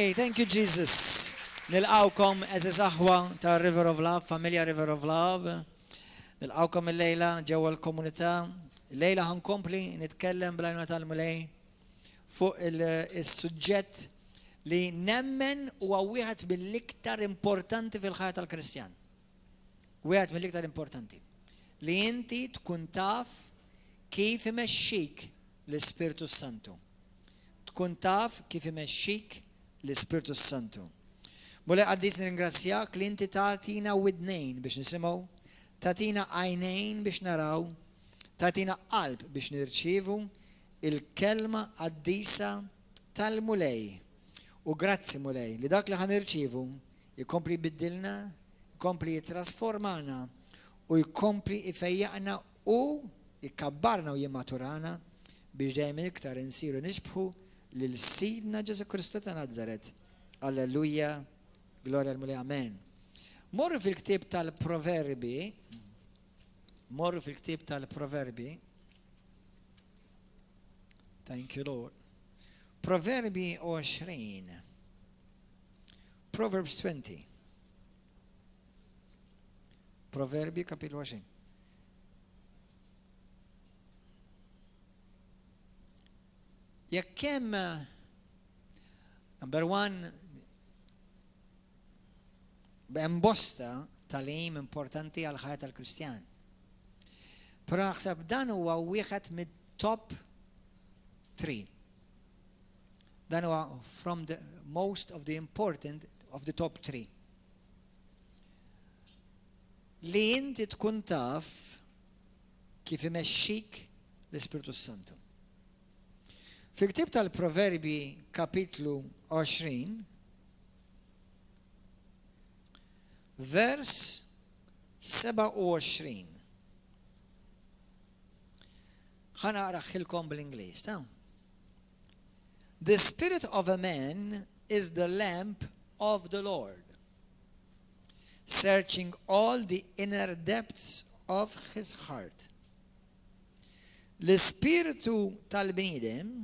Mulej, thank you Jesus. Nilqawkom eżiż aħwa ta' River of Love, familja River of Love. Nilqawkom il-lejla ġewwa l-komunità. Lejla ħankompli nitkellem bl-għajnuna tal-Mulej fuq il-suġġett li nemmen huwa wieħed mill-iktar importanti fil-ħajja tal-Kristjan. Wieħed mill-iktar importanti. Li inti tkun taf kif imexxik l-Ispirtu s-Santu. Tkun taf kif imexxik l-Ispirtu s-Santu. Mulej Qaddis nirringrazzjak li inti tagħtina widnejn biex nisimgħu, tagħtina għajnejn biex naraw, tagħtina qalb biex nirċievu il-kelma qaddisa tal-Mulej. U grazzi Mulej li dak li ħa nirċievu jkompli jbiddilna, jkompli jittrasformana u jkompli jfejjaqna u jkabbarna u jimmaturana biex dejjem iktar insiru nixbħu lil Sidna Ġesù Kristu ta' Nazaret. Alleluja, glorja l-Mulej, amen. Morru fil-ktieb tal-Proverbi, morru fil-ktieb tal-Proverbi, Thank you, Lord. Proverbi 20. Proverbs 20. Proverbi kapitlu 20. Jekk hemm number one hemm bosta tagħlim importanti għal ħajja tal-Kristjan. Però naħseb dan huwa wieħed mit-top 3. Dan huwa from the most of the important of the top 3. Li inti tkun taf kif imexxik l-Ispirtu Santu. Fil-ktieb tal-Proverbji kapitlu 20, vers 27. Ħa naqraħilkom bl-Ingliż, ta? The spirit of a man is the lamp of the Lord, searching all the inner depths of his heart. L-ispirtu tal-bniedem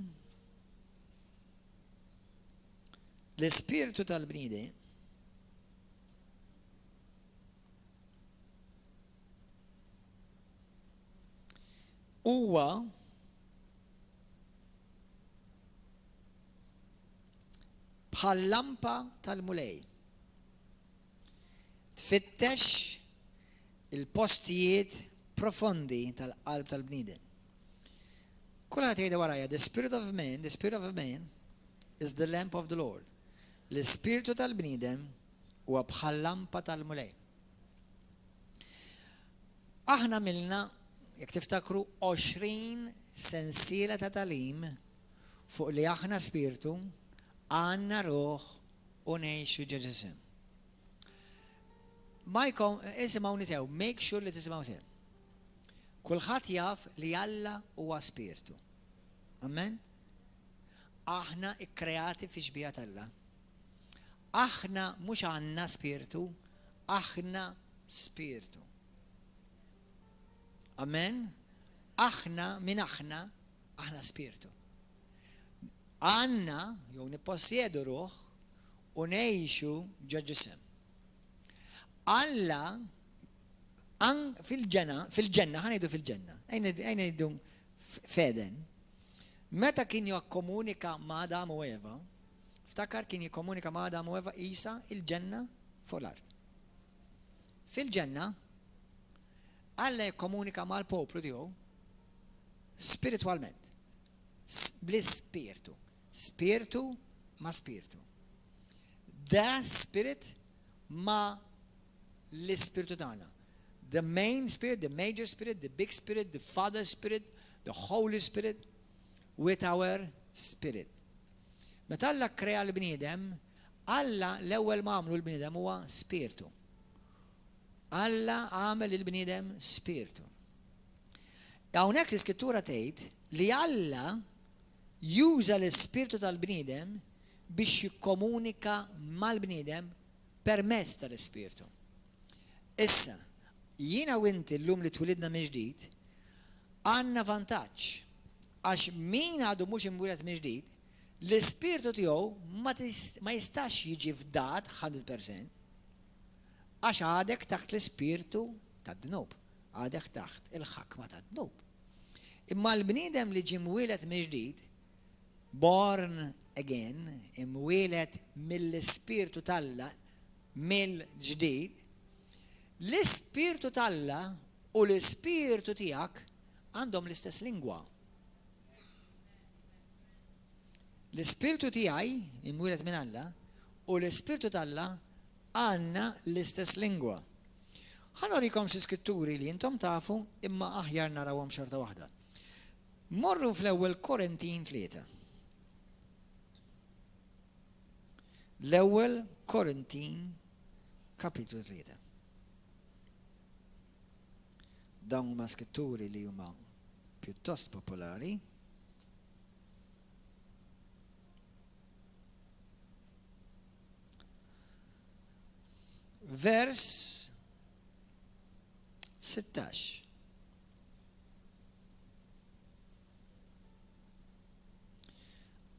l-ispirtu tal-bniedem huwa bħal lampa tal-Mulej. Tfittex il-postijiet profondi tal-qalb tal-bniedem. Kulħadd jgħidha warajja, the spirit of man, the spirit of man is the lamp of the Lord. L-ispirtu tal-bniedem huwa bħal lampa tal-Mulej. Aħna għamilna, jekk tiftakru, 20 sensiela ta' tagħlim fuq li aħna spirtu, għandna ruħ u ngħixu ġo ġisem. Majkom, isimgħuni sew, make sure li tisimgħu sew. Kulħadd jaf li Alla huwa spirtu. Amen? Aħna ikkreati fi xbieha t'Alla. Aħna mhux għandna spirtu, aħna spirtu. Amen? Aħna min aħna, aħna spirtu. Għandna jew nippossjedu ruħ u ngħixu ġo ġisem. Alla fil-ġena, fil-ġenna, ħa ngħidu fil-ġenna, ejn ngħidu f'Eden, meta kien jokkomunika ma' Adam u Eva, ftakar kien jikkomunika ma' Adam u Eva isa il-ġenna fuq l-art. Fil-ġenna, Alla jikkomunika mal-poplu tiegħu spiritwalment, bl-ispirtu. Spirtu ma' spirtu. The spirit ma' l-ispirtu tagħna. The main spirit, the major spirit, the big spirit, the father spirit, the holy spirit, with our spirit. Meta Alla krea l-bniedem, Alla l-ewwel ma għamlu l-bniedem huwa spirtu. Alla għamel il-bniedem spirtu. Hawnhekk l-Iskrittura tgħid li Alla juża l-ispirtu tal-bniedem biex jikkomunika mal-bniedem permezz tal-ispirtu. Issa, jiena u inti llum li twilidna mill-ġdid, għandna vantaġġ. Għax min għadu mhux imwieled mill-ġdid, L-ispirtu tiegħu ma jistax jiġi fdat 100%. Għax għadek taħt l-ispirtu tad-dnub, għadek taħt il-ħakma tad-dnub. Imma l-bniedem li ġie mwieled mill-ġdid, born again, imwieled mill-Ispirtu t'Alla mill-ġdid, l-Ispirtu t'Alla u l-ispirtu tiegħek għandhom l-istess lingwa. L-ispirtu tiegħi, imwieled minn Alla, u l-ispirtu t'Alla għandna l-istess lingwa. Ħa nurikom xi skritturi li intom tafu imma aħjar narawhom xorta waħda. Morru fl-ewwel Korintin 3. L-ewwel Korintin kapitlu 3. Dawn huma skritturi li huma pjuttost popolari. Vers 16.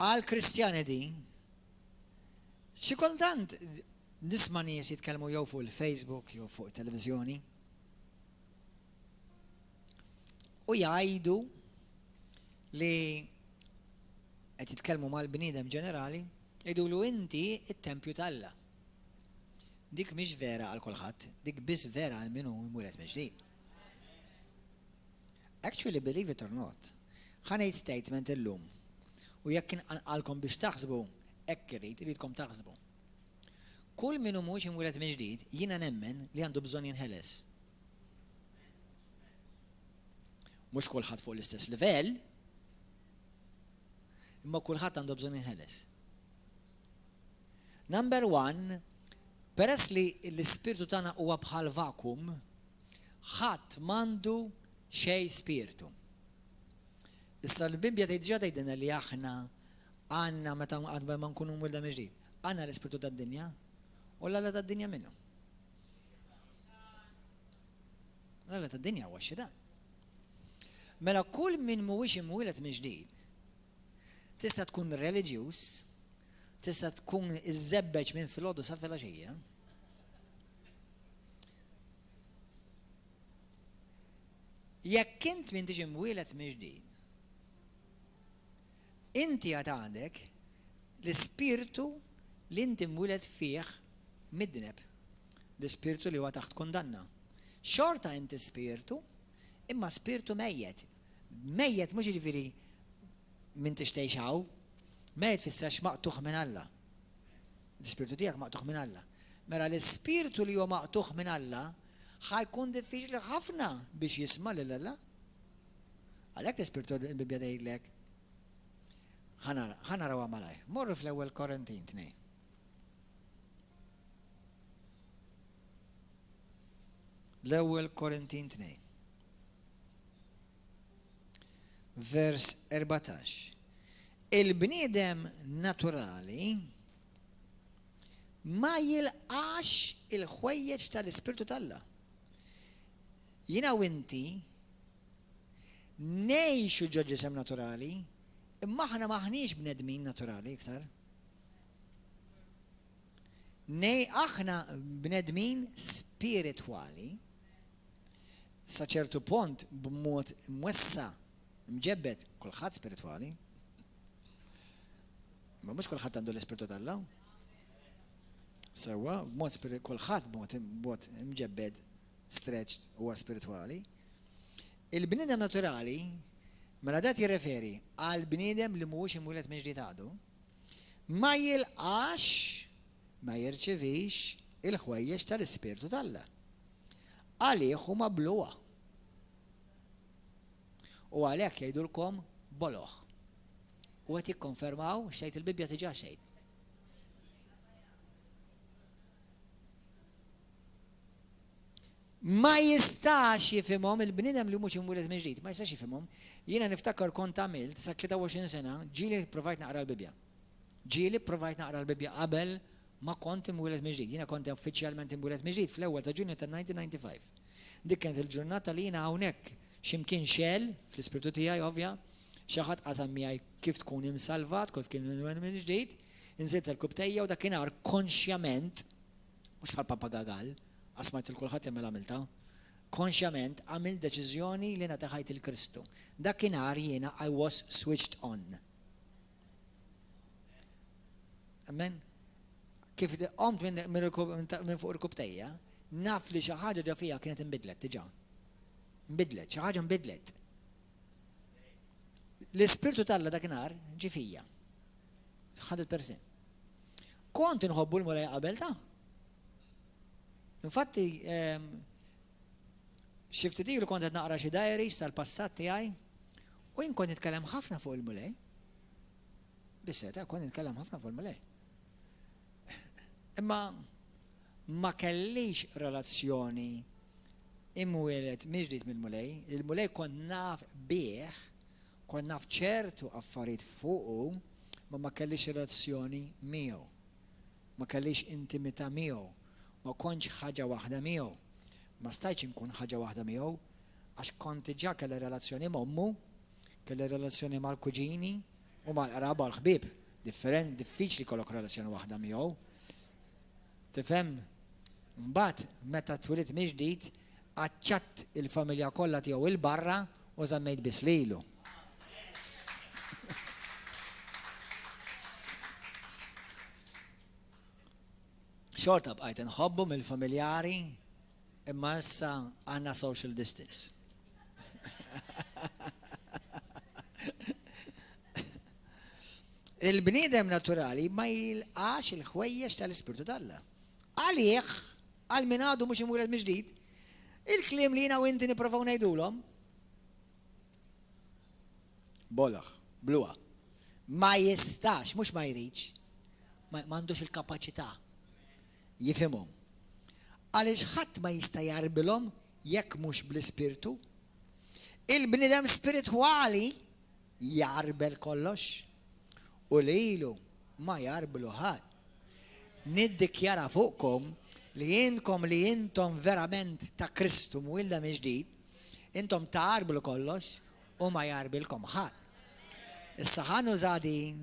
Għal Kristjani di, xi kultant nisma' nies jitkellmu jew fuq il-Facebook jew fuq it-televiżjoni u jgħidu li qed jitkellmu mal-bniedem ġenerali, jgħidulu inti t-tempju t'Alla. Dik mhix vera għal kulħadd, dik biss vera għal min hu mwieled mill-ġdid. Actually, believe it or not, ħa ngħid statement illum u jekk inqanqalkom biex taħsbu, hekk irrid, irridkom taħsbu. Kull min hu mhuwiex imwieled mill-ġdid, jiena nemmen li għandu bżonn jinħeles. Mhux kulħadd fuq l-istess livell, Imma kulħadd għandu bżonn jinħeles. Number one, peress li l-ispirtu tagħna huwa bħal vakum, ħadd m'għandu xejn spirtu. Issa l-Bibbja tgħid diġà tgħidilna li aħna għandna meta qabel ma nkunu mwilda mill-ġdid, għandna l-ispirtu tad-dinja u l-alla tad-dinja minnu. L-alla tad-dinja huwa x-xitan. Mela kull min mhuwiex imwieled mill-ġdid, tista' tkun reliġjuż, tista' tkun iżżebbeġ minn filgħodu sa filgħaxija. Jekk int m'intix imwieled mill-ġdid, inti għad għandek l-ispirtu li inti mwieled fih midneb, l-ispirtu li huwa taħt kundanna. Xorta inti spirtu, imma spirtu mejjet. Mejjet mhux jiġifieri m'intix tgħix hawn, mejjet tfisser għax maqtugħ minn Alla. L-ispirtu tiegħek maqtugħ minn Alla. Mela l-ispirtu li huwa maqtugħ minn Alla ħa jkun diffiċli ħafna biex jisma' lil Alla. Għalhekk l-ispirtu l-Bibbja tgħidlek ħa narawha malajr. Morru fl-ewwel Korintin 2. L-Ewwel Korintin 2. Vers 14. Il-bniedem naturali ma jilqax il-ħwejjeġ tal-Ispirtu t'Alla. Jiena u inti ngħixu ġo ġisem naturali, imma aħna m'aħniex bnedmin naturali iktar. Nej aħna bnedmin spiritwali, sa ċertu pont b'mod mwessa', mġebbed, kulħadd spiritwali. Ma mhux kulħadd għandu l-Ispirtu t'Alla. Sewwa, b'mod kulħadd b'mod imġebbed, stretched, huwa spiritwali. Il-bniedem naturali, mela dat jirreferi għal bniedem li mhuwiex imwieled minn ġdid għadu, ma jilqax, ma jirċivix il-ħwejjeġ tal-Ispirtu t'Alla. Għalih huma bluha. U għalhekk jgħidulkom boloh. U qed jikkonfermaw x'tgħid il-Bibbja diġà x'tgħid. Ma jistax jifhimhom il-bniedem li mhux imwieled mill-ġdid, ma jistax jifhimhom. Jiena niftakar kont għamilt sa 23 sena, ġieli provajt naqra l-Bibbja. Ġieli provajt naqra l-Bibbja qabel ma kont imwieled mill-ġdid. Jiena kont uffiċjalment imwieled mill-ġdid fl-ewwel ta' Ġunju tan-1995. Dik kienet il-ġurnata li jiena hawnhekk x'imkien xegħel, fl-ispirtu tiegħi ovvja, Xi ħadd qasam miegħi kif tkun imsalvat, kif kien minn ġdid, inżilt għal-kubtejja u dakinhar konxjament, mhux bħal papagagall, għax smajt lil kulħadd jagħmel għamilta, konxjament għamilt deċiżjoni li nagħti ħajti lil Kristu. Dakinhar jiena I was switched on. Amen. Kif qomt minn fuq irkubtejja, naf li xi ħaġa ġo fija kienet inbidlet diġà. Nbidlet, xi ħaġa nbidlet. L-Ispirtu t'Alla dakinhar ġie fija. 100%. Kont inħobbu l-Mulej qabel ta' Infatti, xi ftit ilu kont qed naqra xi diaries tal-passat tiegħi u jien kont nitkellem ħafna fuq il-Mulej. Bis-seta kont nitkellem ħafna fuq il-Mulej. Imma ma kellix relazzjoni imwieled mill-ġdid mill-Mulej. Il-Mulej kont naf bih, kont naf ċertu affarijiet fuqu, ma ma kellix relazzjoni miegħu. Ma kellix intimità miegħu. Ma kontx ħaġa waħda miegħu. Ma stajtx inkun ħaġa waħda miegħu għax kont diġà kelli relazzjoni m'ommu, kelli relazzjoni mal-kuġini u mal-qraba u l-ħbieb. Different, diffiċli jkollok relazzjoni waħda miegħu. Tifhem? Mbagħad meta twilidt mill-ġdid, qaċċatt il-familja kollha tiegħu 'il barra u żammejt biss lilu. Xorta bqajt inħobbu mill-familjari, imma issa għandna social distance. Il-bniedem naturali ma jilqax il-ħwejjeġ tal-Ispirtu t'Alla. Għalih, għal min għadu mhux imwieled mill-ġdid, il-kliem li jiena u inti nipprovaw ngħidulhom, bolaħ, bluha. Ma jistax, mhux ma jridx, ma għandux il-kapaċità jifhimhom. Għaliex ħadd ma jista' jgħarbilhom jekk mhux bl-Ispirtu. Il-bniedem spiritwali jgħarbel kollox u lilu ma jgħarblu ħadd. Niddikjara fuqkom li intkom li intom verament ta' Kristu mwielda mill-ġdid, intom tgħarblu kollox u ma jgħarbilkom ħadd. Issa ħa nuża din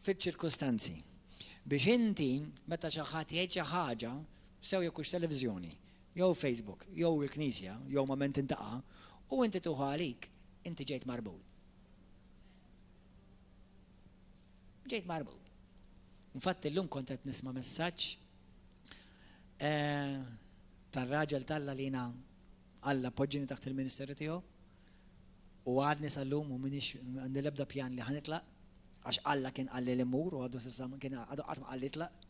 fiċ-ċirkustanzi biex inti meta xi ħadd jgħid xi ħaġa, sew jekk hux televiżjoni, jew Facebook, jew il-knisja, jew ma' min tintaqa', u inti tuħu għalik, inti ġejt marbul. Ġejt marbul. Infatti llum kont qed nisma' messaġġ eh, tar-raġel t'Alla li jiena Alla poġġini taħt il-ministeru tiegħu u għadni sal-lum u minix għandi l-ebda pjan li ħa nitlaq għax Alla kien qalli li mmur u għadu s'issa kien għadu qatt ma qalli tlaq.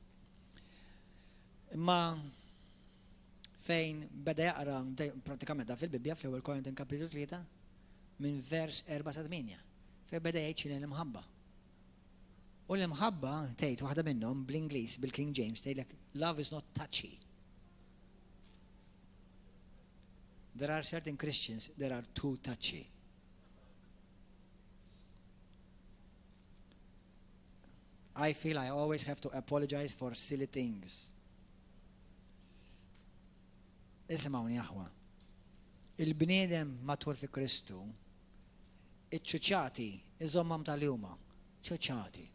Imma fejn beda jaqra pratikament da fil-Bibbja fl-ewwel Korintin kapitlu 3 minn vers 4 sa 8 fejn beda jgħid x'inhi l-imħabba. U l-imħabba tgħid waħda minnhom bl-Ingliż bil-King James tgħidlek love is not touchy. There are certain Christians that are too touchy. I feel I always have to apologize for silly things. Isimgħuni aħwa. Il-bniedem matur fi Kristu, iċ-ċuċati iżommhom tal-huma, ċuċati.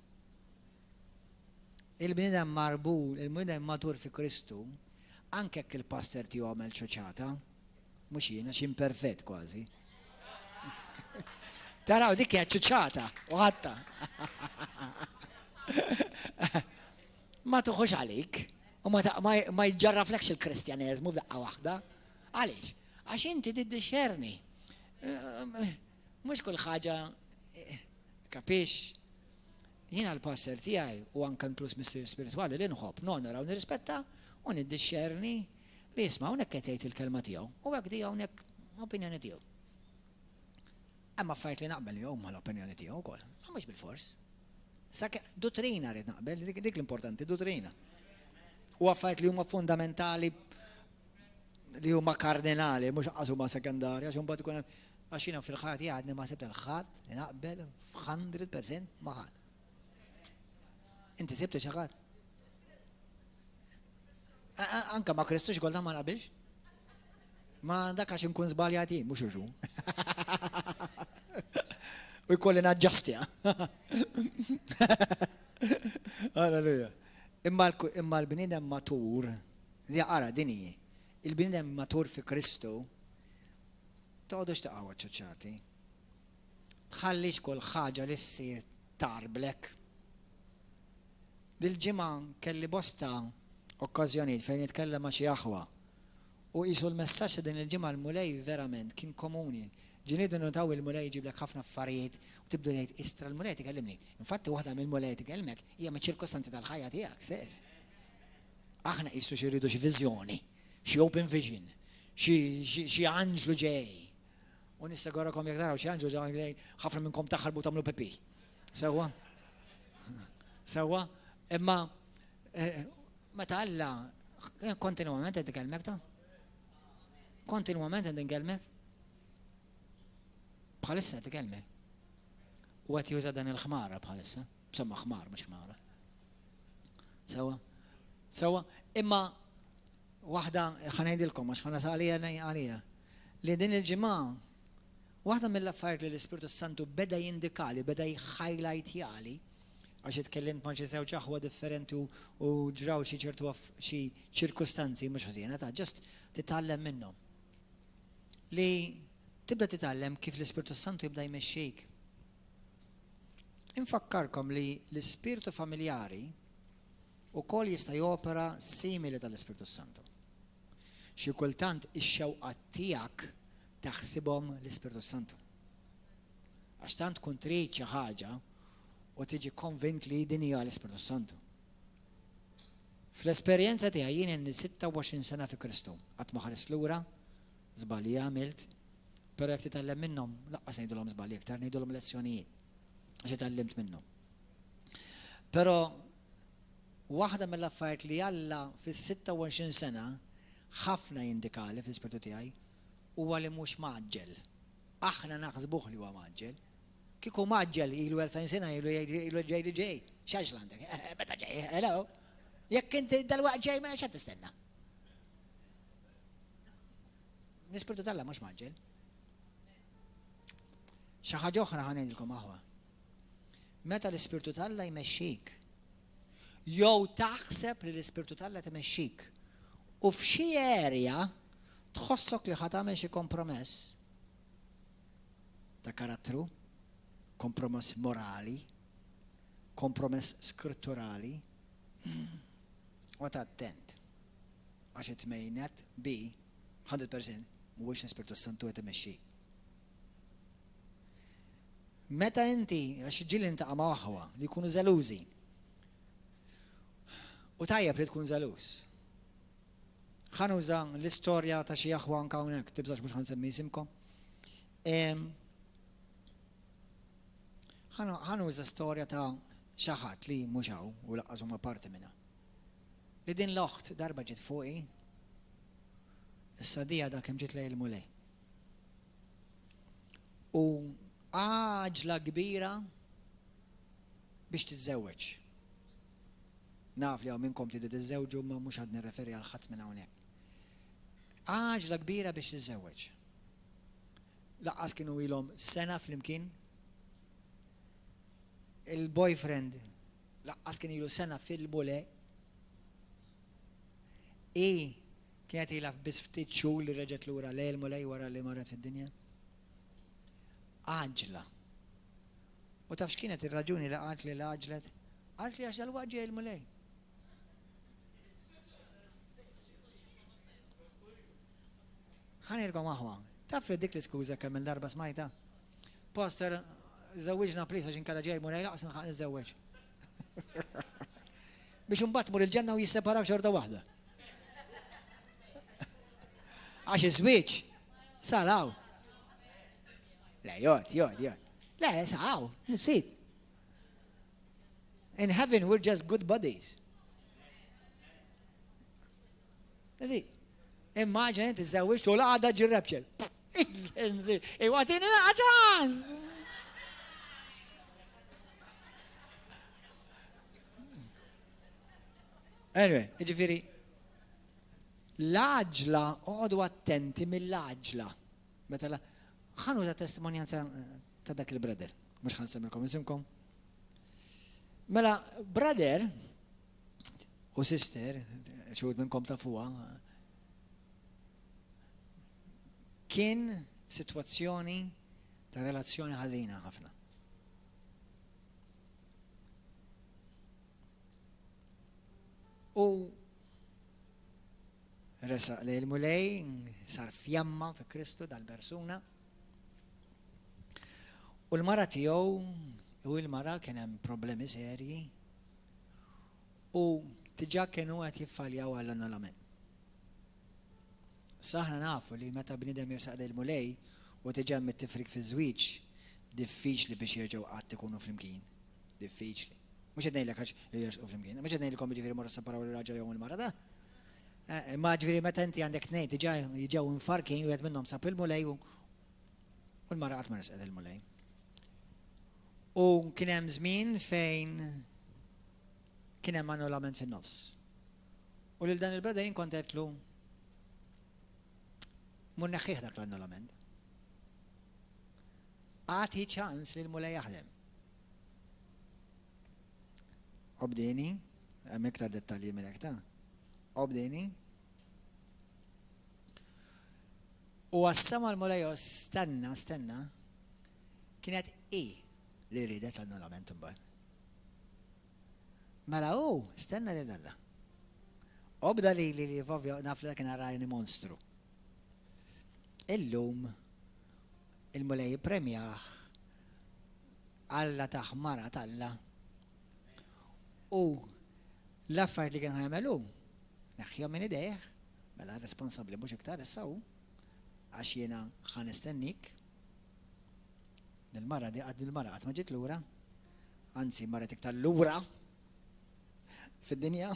Il-bniedem marbul, il-bniedem matur fi Kristu, anke jekk il-pastor tiegħu għamel ċuċata, mhux jiena xi imperfett kważi. Taraw dik hija ċuċata u ħatta. Ma tuħux għalik u ma jġarraflekx il-Kristjaneżmu f'daqqa waħda. Għaliex? Għax inti tiddixxerni. Mhux kull ħaġa kapix. Jiena l-pastor tiegħi u anke inkluż missier spiritwali li nħobb, nonora u nirrispetta u niddixxerni li jisma' hawnhekk qed jgħid il-kelma tiegħu u hekk di hawnhekk opinjoni tiegħu. Hemm affarijiet li naqbel jew mal-opinjoni tiegħu wkoll, ma mhux bilfors. Sakemm duttrina rrid naqbel, dik l-importanti, duttrina. U affarijiet li huma fundamentali li huma kardinali, mhux qas huma sekondarja, għax imbagħad ikun għax jiena fil-ħajja tiegħi għadni ma sibt il-ħadd li naqbel f'100% ma' ħadd. Inti sibt xi ħadd? Anka ma' Kristu xi ma naqbilx? Ma dak għax inkun żbaljat jien, mhux hu. U jkolli naġġastja. Alleluja. Imma l-bniedem matur, ara din hi, il-bniedem matur fi Kristu, toqgħodux taqgħu aċċoċċati. Tħallix kull ħaġa li ssir tgħarblek. Dil-ġimgħa kelli bosta okkażjonijiet fejn nitkellem ma' xi aħwa u qisu l-messaġġ ta' din il-ġimgħa l-Mulej verament kien komuni. Ġieli ninnutaw il-Mulej iġiblek ħafna affarijiet u tibda tgħid istra l-Mulej qed ikellimni. Infatti waħda mill-Mulej qed ikellmek hija miċ-ċirkostanzi tal-ħajja tiegħek stess. Aħna qisu xi rridu xi viżjoni, xi open vision, xi anġlu ġej. U nissegurakom jekk taraw xi anġlu ġej, ħafna minnkom taħarbu tagħmlu pipi. Sewwa? Sewwa? Imma eh, meta Alla eh, kontinwament qed ikellmek ta' kontinwament qed inkellmek. Bħalissa qed ikellmek. U qed juża dan il-ħmara bħalissa. Insomma ħmar mhux ħmara. Sewwa? Sewwa? Imma waħda ħa ngħidilkom għax ħa nasal għalija għalija li din il-ġimgħa waħda mill-affarijiet li l-Ispirtu Santu beda jindikali, beda jħajlajtjali, għax itkellimt ma' xi żewġ aħwa differenti u ġraw xi ċertu xi ċirkustanzi mhux ħżiena ta' ġust titgħallem minnhom. Li tibda titgħallem kif l-Ispirtu Santu jibda jmexxik. Infakkarkom li l-ispirtu familjari ukoll jista' jopera simili tal-Ispirtu Santu. Xi kultant ix-xewqat tiegħek taħsibhom l-Ispirtu Santu. Għax tant tkun trid xi ħaġa u tiġi konvint li din hija l-Ispirtu Santu. Fl-esperjenza tiegħi jien inni 26 sena fi Kristu, qatt ma ħarist lura, żbalji għamilt, però jekk titgħallem minnhom, lanqas ngħidulhom żbalji iktar, ngħidulhom lezzjonijiet, għax itgħallimt minnhom. Però waħda mill-affarijiet li Alla fis-26 sena ħafna jindikali fl-ispirtu tiegħi huwa li mhux mgħaġġel. Aħna naħsbuh li huwa mgħaġġel. Kieku mgħaġġel ilu 2000 sena ilu jgħid ilu ġej li ġej. X'għaġla għandek? Meta ġej? Hello? Jekk inti dalwaqt ġej ma x'qed tistenna? L-Ispirtu t'Alla mhux mgħaġġel. Xi ħaġa oħra ħa ngħidilkom aħwa. Meta l-Ispirtu t'Alla jmexxik, jew taħseb li l-Ispirtu t'Alla timexxik, u f'xi area tħossok li ħa tagħmel xi kompromess ta' karattru, kompromess morali, kompromess skritturali, oqgħod attent għax it may not be 100% mhuwiex l-Ispirtu Santu qed imexxik. Meta inti, għax ġieli niltaqa' ma' aħwa li jkunu żelużi. U tajjeb li tkun żeluż. Ħa nuża l-istorja ta' xi aħwa anke hawnhekk, tibżax mhux ħa nsemmi isimkom. Ħa nuża storja ta' xi ħadd li mhux hawn u laqqas huma parti minnha. Li din l-oħt darba ġiet fuqi, issa di għadha kemm ġiet lejn il-Mulej. U għaġla kbira biex tiżżewweġ. Naf li hawn minnkom tridu tiżżewġu ma mhux għad nirreferi għal ħadd minn hawnhekk. Għaġla kbira biex tiżżewweġ. Laqqas kienu ilhom sena flimkien. Il-boyfriend laqqas kien ilu sena fil-Mulej. Hi kienet ilha biss ftit xhur li reġgħet lura lejn il-Mulej wara li marret fid-dinja. Għaġla. U taf x'kienet ir-raġuni li qalt li l-għaġlet? Qalt li għax dalwaqt ġej il-Mulej. Ħa ngħidilkom aħwa, taf li dik l-iskuża kemm il-darba smajta? Pastor, żewwiġna please għax inkella ġej il-Mulej laqas nilħaq niżżewweġ. Biex imbagħad tmur il-ġenna u jisseparaw xorta waħda. Għax iż-żwieġ saraw. Le, jod, jod, jod. Le, saraw, nifsit. In heaven we're just good buddies. Immaġina inti żewwiġt u l-għada ġi rapture. Iwa tini ċans! Anyway, ġifiri, l-għaġla, oqogħdu attenti mill-għaġla. Meta ħanu ta' testimonjanza ta' dak il-brother. Mhux ħa nsemmilkom isimkom. Mela, brother u sister, xi minnkom tafuha, kien f'sitwazzjoni ta' relazzjoni ħażina ħafna. U resaq lejn il-Mulej, sar fjamma fi Kristu dal-persuna. U l-mara tiegħu u l-mara kien hemm problemi serji u diġà kienu qed jiffaljaw għall-annullament. Sa aħna nafu li meta bniedem jersaq lejn il-Mulej u diġà hemm it-tifrik fiż-żwieġ, diffiċli biex jerġgħu qatt ikunu flimkien. Diffiċli. Mhux qed ngħidlek għax jersqu flimkien. Mhux qed ngħidilkom jiġifieri morru sseparaw ir-raġel jew il-mara ta'. Eh, imma ġifieri meta inti għandek tnejn diġà ġew imfarkin wieħed minnhom sab il-Mulej u l-mara qatt ma resqet il-Mulej. U kien hemm żmien fejn kien hemm annullament fin-nofs. U lil dan il-brother jien kont għedtlu mur neħħih dak l-annullament. Agħti ċans li l-Mulej jaħdem. Obdini, hemm iktar dettalji minn hekk ta'. Obdini. U għas-sema l-Mulej stenna, stenna, kienet i li ridet l-annullament imbagħad. Mela hu stenna lil Alla. Obda lili li ovvja naf li kien arajni monstru. Illum il-Mulej ippremjah Alla tah mara t'Alla u l-affarijiet li kien ħa jagħmel hu neħħihom minn idejh, mela responsabbli mhux iktar issa hu għax jiena ħa nistennik. Dil-mara di dil-mara qatt ma ġiet lura. Anzi marret iktar lura fid-dinja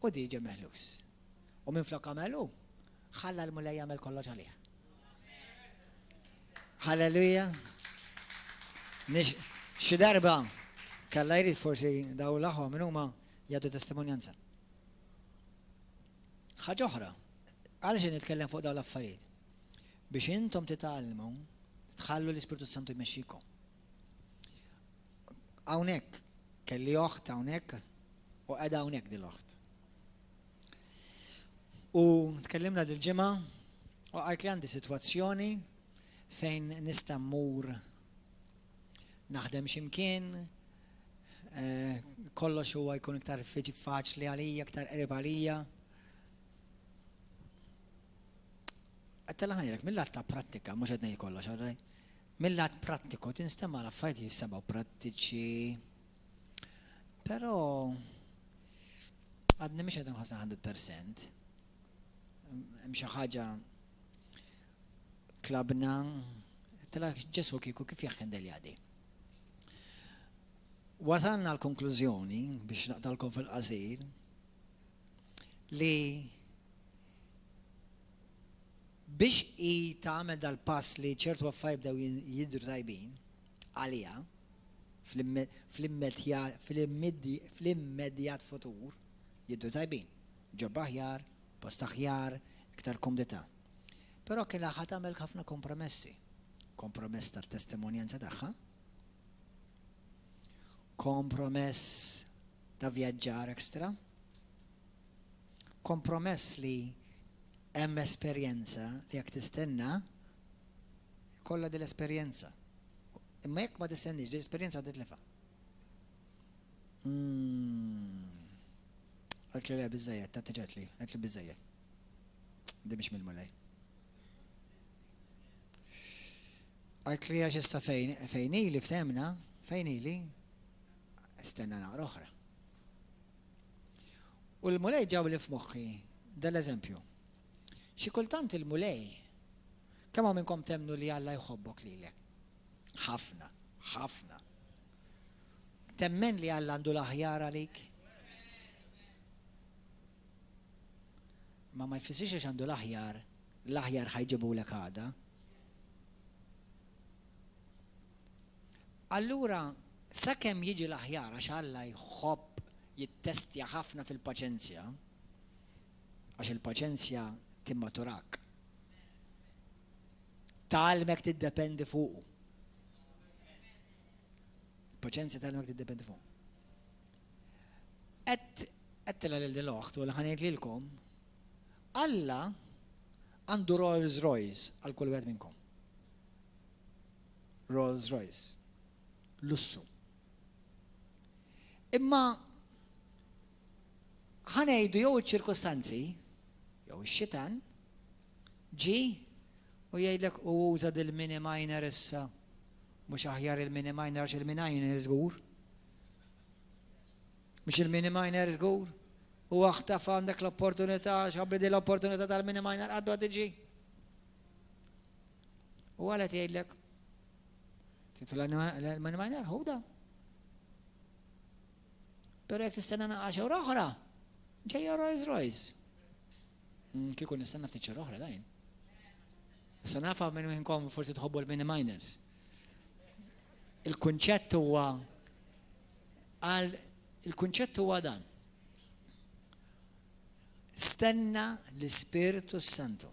u di ġie meħlus. U minflok għamel hu, ħalla l-Mulej jagħmel kollox għalih. Halleluja. Xi darba kalla jrid forsi daw l-aħwa minn huma jagħtu testimonjanza. Ħaġa oħra, għaliex nitkellem fuq dawn l-affarijiet? Biex intom titgħallmu tħallu l-Ispirtu Santu jmexxikom. Hawnhekk kelli oħt hawnhekk u qiegħda hawnhekk din l-oħt. U tkellimna dil-ġimgħa u qalt li għandi sitwazzjoni fejn nista' mmur naħdem x'imkien, eh, kollox huwa jkun iktar faċli għalija, iktar qrib għalija. Għedtilha ħa ngħidlek, mill-att ta' prattika, mhux qed ngħid kollox, all right? Mill-att prattiku tinstema' l-affarijiet jissemgħu prattiċi. Però għadni mhix qed inħossha 100%. Hemm xi ħaġa tlabna, għedtilha Ġesù kieku kif jaħħendelja di. Wasalna l-konklużjoni biex naqtalkom fil-qasir li Biex hi tagħmel dal-pass li ċertu affarijiet bdew jidhru tajbin għaliha fl-immedjat futur, jidhru tajbin, ġob aħjar, post aħjar, iktar kumdità. Però kellha ħa tagħmel ħafna kompromessi. Kompromess tat-testimonjanza tagħha, kompromess ta' vjaġġar extra, Kompromess li hemm esperjenza li jekk tistenna, ikollha din l-esperjenza. Imma jekk ma tistenniex, din l-esperjenza titlifha. Mm. Għalt li le biżejjed, ta' tiġet li, għalt li biżejjed. Di mhix mill-mulej. Għalt li għax issa fejn fejn ili ftemna, fejn ili, stenna naqra oħra. U l-Mulej ġabli f'moħħi dal-eżempju. Xi kultant il-Mulej, kemm hawn minnkom temmnu li Alla jħobbok lilek? Ħafna, ħafna. Temmen li Alla għandu l-aħjar għalik? Ma ma jfissirx għax għandu l-aħjar, l-aħjar ħajġibulek għada. Allura, sakemm jiġi l-aħjar għax Alla jħobb jittestja ħafna fil-paċenzja, għax il-paċenzja timmaturak. Tgħallmek tiddependi fuqu. Il-paċenzja tgħallmek tiddependi fuq. Qed għedtilha lil din l-oħt u li ħa ngħid lilkom, Alla għandu Rolls Royce għal kull wieħed minnkom. Rolls Royce. Lussu. Imma ħa ngħidu jew iċ-ċirkustanzi, jew ix-xitan, ġi u jgħidlek u uża dil-mini minor issa. Mhux aħjar il-mini minor għax il-mini minor żgur. Mhux il-mini minor żgur. U aħtaf għandek l-opportunità, xabri di l-opportunità tal-mini minor għaddu għad U għalet jgħidlek, titla l-mini minor, ħuda. Pero jekk tistenna naqa xewra oħra, ġejja Rolls Royce. Mm, kieku nistenna ftit xewra oħra dajn. Issa nafa minn minnkom forsi tħobbu l-mini miners. Il-kunċett huwa għal il-kunċett huwa dan. Stenna l-Ispirtu Santu.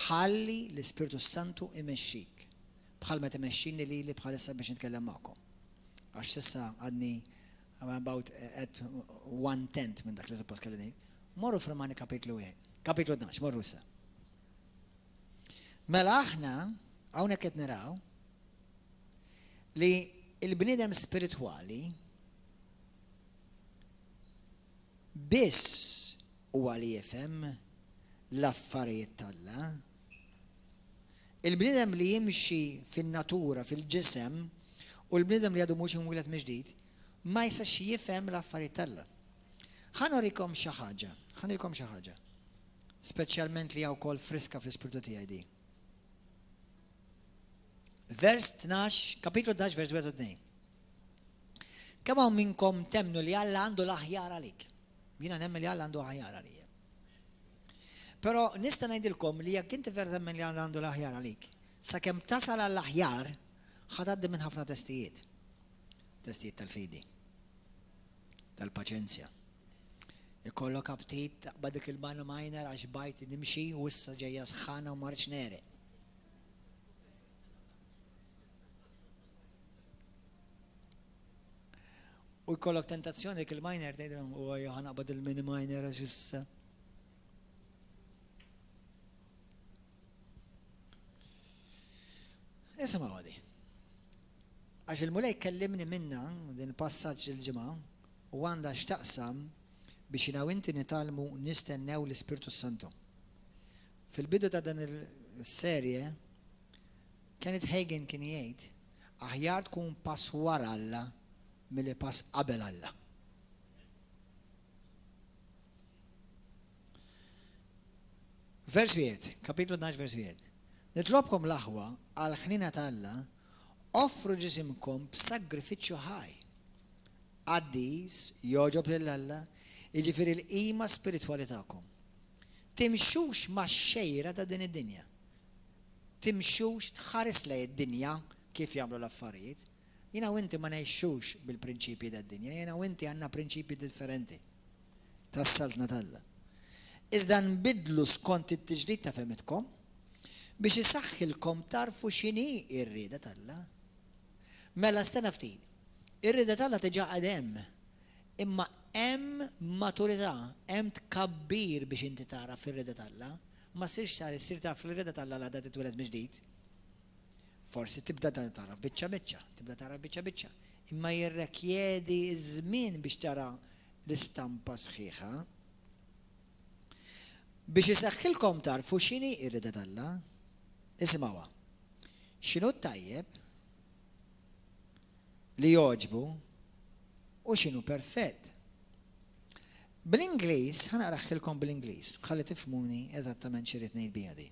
Ħalli l-Ispirtu Santu imexxik. Bħalma timexxini lili bħalissa biex nitkellem magħkom. Għax s'issa għadni I'm about at one tenth minn dak li suppost kelli ngħid. Morru f'Romani kapitlu 1, kapitlu 12, morru issa. Mela aħna hawnhekk qed naraw li il-bniedem spiritwali biss huwa li jifhem l-affarijiet t'Alla. Il-bniedem li jimxi fin-natura, fil-ġisem, u l-bniedem li għadu mhux imwieled mill-ġdid, ma jistax jifhem l-affarijiet t'Alla. Ħa nurikom xi ħaġa, ħa nurikom xi ħaġa. Speċjalment li hija wkoll friska fl-ispirtu tiegħi di. Vers 12, kapitlu 12, vers 1 u 2. Kemm hawn minnkom temmnu li Alla għandu l-aħjar għalik? Jiena nemmen li Alla għandu aħjar għalija. Però nista' ngħidilkom li jekk inti vera temmen li Alla għandu l-aħjar għalik, sakemm tasal għall-aħjar ħa tgħaddi minn ħafna testijiet. Testijiet tal-fidi, tal-paċenzja. Ikollok aptit taqbad dik il-manu minor għax bajt nimxi u issa ġejja sħana u ma rridx negħreq. U jkollok tentazzjoni dik il-minor tgħidilhom u ejja ħa naqbad il-mini minor għax issa. Isimgħu għadi. Għax il-Mulej kellimni minna din passaġġ il-ġimgħa u għandha x'taqsam biex jiena u inti nitgħallmu nistennew l-Ispirtu Santu. Fil-bidu ta' dan il-serje, Kenneth Hagin kien jgħid, Aħjar tkun pass wara Alla milli pass qabel Alla. Vers wieħed, kapitlu 12 vers wieħed. Nitlobkom l-aħwa għall-ħniena ta' Alla, offru ġisimkom b'sagrifiċċju ħaj, qaddis, jogħġob lil Alla, jiġifieri l-qima spiritwali tagħkom. Timxux max-xejra ta' din id-dinja. Timxux tħares lejn id-dinja kif jagħmlu l-affarijiet. Jiena u inti ma ngħixux bil-prinċipji tad-dinja, jiena u inti għandna prinċipji differenti tas-Saltna t'Alla. Iżda nbiddlu skont it-tiġdid ta' fehmitkom biex isaħħilkom tagħrfu x'inhi r-rieda t'Alla. Mela stenna ftit. Ir-rieda t'Alla diġà qiegħda hemm. Imma hemm maturità, hemm tkabbir biex inti tagħraf ir-rieda t'Alla. Ma ssirx taf, issir taf l-rieda t'Alla l-għada titwieled mill-ġdid. Forsi tibda tagħraf biċċa biċċa, tibda tagħraf biċċa biċċa. Imma jirrekjedi ż-żmien biex tara l-istampa sħiħa. Biex iseħħilkom tagħrfu x'inhi r-rieda t'Alla. Isimgħuha. X'inhu t-tajjeb li jogħġbu u x'inhu perfett. Bl-Ingliż, ħa naqraħilkom bl-Ingliż, ħalli tifhmuni eżattament xi rrid ngħid biha di.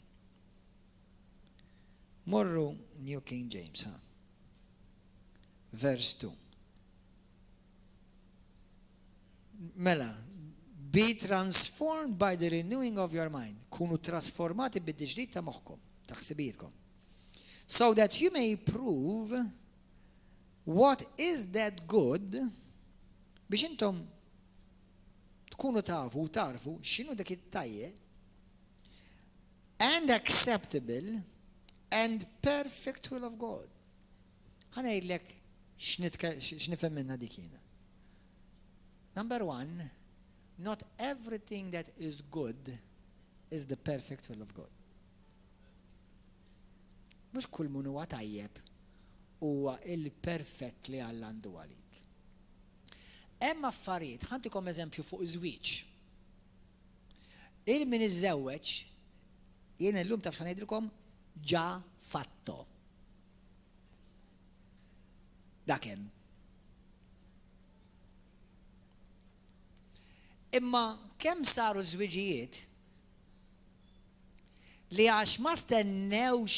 Morru New King James, ha. Verse 2. Mela, be transformed by the renewing of your mind. Kunu trasformati bid-tiġdid ta' moħħkom, ta' ħsibijietkom. So that you may prove What is that good, biex intom tkunu tafu u tagħrfu x'inhu dak it-tajjeb, and acceptable and perfect will of God. Ħa ngħidlek X'nifhem minnha dik jiena? Number one, not everything that is good is the perfect will of God. Mhux kull min huwa tajjeb huwa il-perfett li Alla għandu għalik. Hemm affarijiet, ħa ntikom eżempju fuq żwieġ. Il min iżżewweġ, jien illum taf x'ngħidilkom ġa fatto. Dak hemm. Imma kemm saru żwiġijiet li għax ma stennewx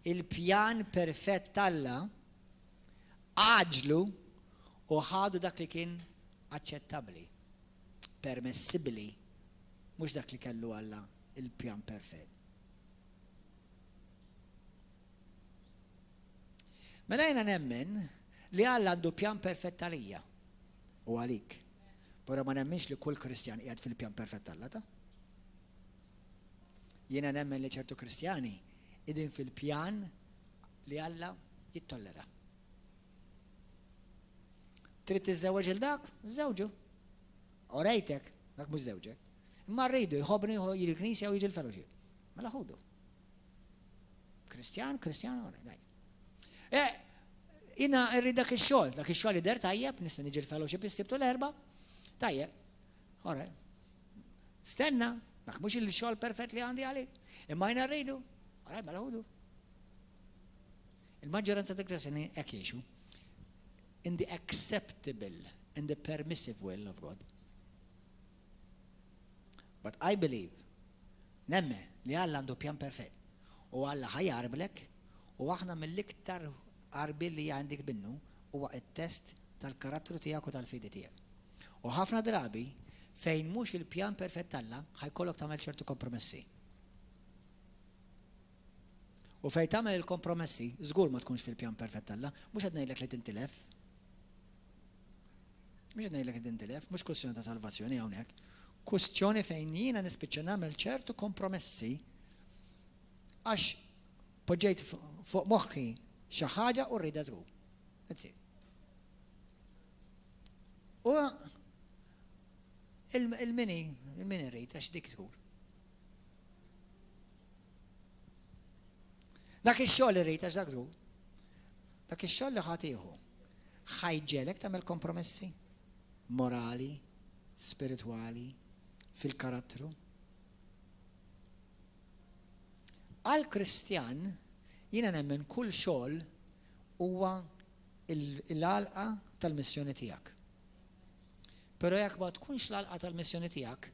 il-pjan perfett t'Alla, għaġġlu u ħadu dak li kien aċċettabbli, permessibbli, mhux dak li kellu Alla il-pjan perfett. Mela jiena nemmen li Alla għandu pjan perfett għalija u għalik. Però ma nemminx li kull Kristjan qiegħed fil-pjan perfett t'Alla ta'. Jiena nemmen li ċertu Kristjani qegħdin fil-pjan li Alla jittollera. Trid tiżżewweġ il dak? Żewġu. Orejtek, dak mhux żewġek. Imma rridu jħobbni jiġi l-knisja u jiġi l-fellowship. Mela ħudu. Kristjan, Kristjan, ora, daj. Eh, jina rrid dak ix-xogħol, dak ix-xogħol jidher tajjeb, nista' niġi l-fellowship is-Sibt u l-Erbgħa. Tajjeb. Ora. Stenna, dak mhux il-xogħol perfett li għandi għalik. Imma jina rridu. Ora, mela ħudu. Il-maġġoranza ta' Kristjani hekk jgħixu. In the acceptable and the permissive will of God. But I believe, nemmen li Alla għandu pjan perfett. U Alla ħa jgħarblek u aħna mill-iktar għarbiel li għandek minnu huwa t-test tal-karattru tiegħek u tal-fidi tiegħek. U ħafna drabi fejn mhux il-pjan perfett t'Alla ħa jkollok tagħmel ċertu kompromessi. U fejn tagħmel il-kompromessi, żgur ma tkunx fil-pjan perfett t'Alla, mhux qed ngħidlek li tintilef. Mhux qed ngħidlek li tintilef, mhux kwestjoni ta' salvazzjoni hawnhekk. Kwestjoni fejn jiena nispiċċa nagħmel ċertu kompromessi għax poġġejt fuq moħħi xi ħaġa u rridha żgur. That's it. U il-mini, il-mini rrid għax dik żgur. Dak ix-xogħol irrid għax dak żgur. Dak ix-xogħol li ħa tieħu ħa jġegħlek tagħmel kompromessi morali, spiritwali, fil-karattru. Għal Kristjan jiena nemmen kull xogħol huwa l-għalqa tal-missjoni tiegħek. Però jekk ma tkunx l-għalqa tal-missjoni tiegħek,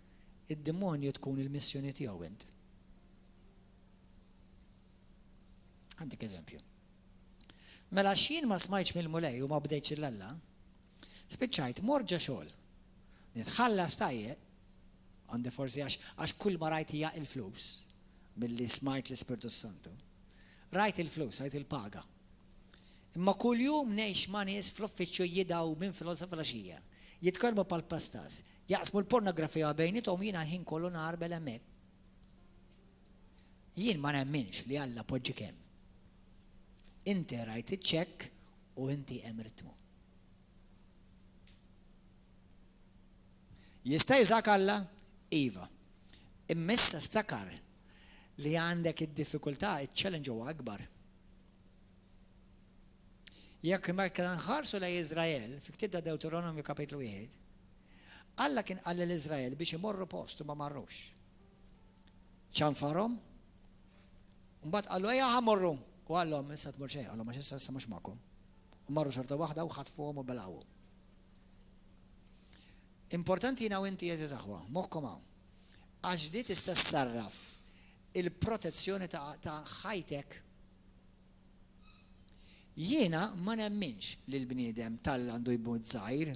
id-demonju tkun il-missjoni tiegħu int. Għandek eżempju. Mela x'jien ma smajtx mill-Mulej u ma bdejtx 'l Alla, spiċċajt mort ġo xogħol. Nitħallas tajjeb, għandi forsi għax għax kull ma rajt hija il-flus, milli smajt l-Ispirtu Santu. Rajt il-flus, rajt il-paga. Imma kuljum ngħix ma' nies fl-uffiċċju jidgħu minn filgħodu sa filgħaxija, jitkellmu bħall-pastas, jaqsmu l-pornografija bejniethom jiena l-ħin kollu ngħarbel hemmhekk. Jien ma nemminx li Alla poġġik hemm. Inti rajt iċ-ċekk u inti hemm ritmu. Jista' jużak Alla? Iva. Imma issa ftakar li għandek id-diffikultà, iċ-challenge huwa akbar. Jekk meta nħarsu lejn Iżrael, fi ktieb ta' Deuteronomju kapitlu 1, Alla kien qal lil Iżrael biex imorru post u ma marrux. Ċanfarhom, u mbagħad qallu ejja ħa mmorru. U qallhom issa tmur xejn, qallhom għax issa issa mhux magħkom. U marru xorta waħda u ħatfuhom u belgħuhom. Importanti jiena u inti għeżież aħwa, moħħkom hawn. Għax di tista' ssarraf il-protezzjoni ta' ħajtek. Jiena ma nemminx li l-bniedem t'Alla għandu jmut żgħir.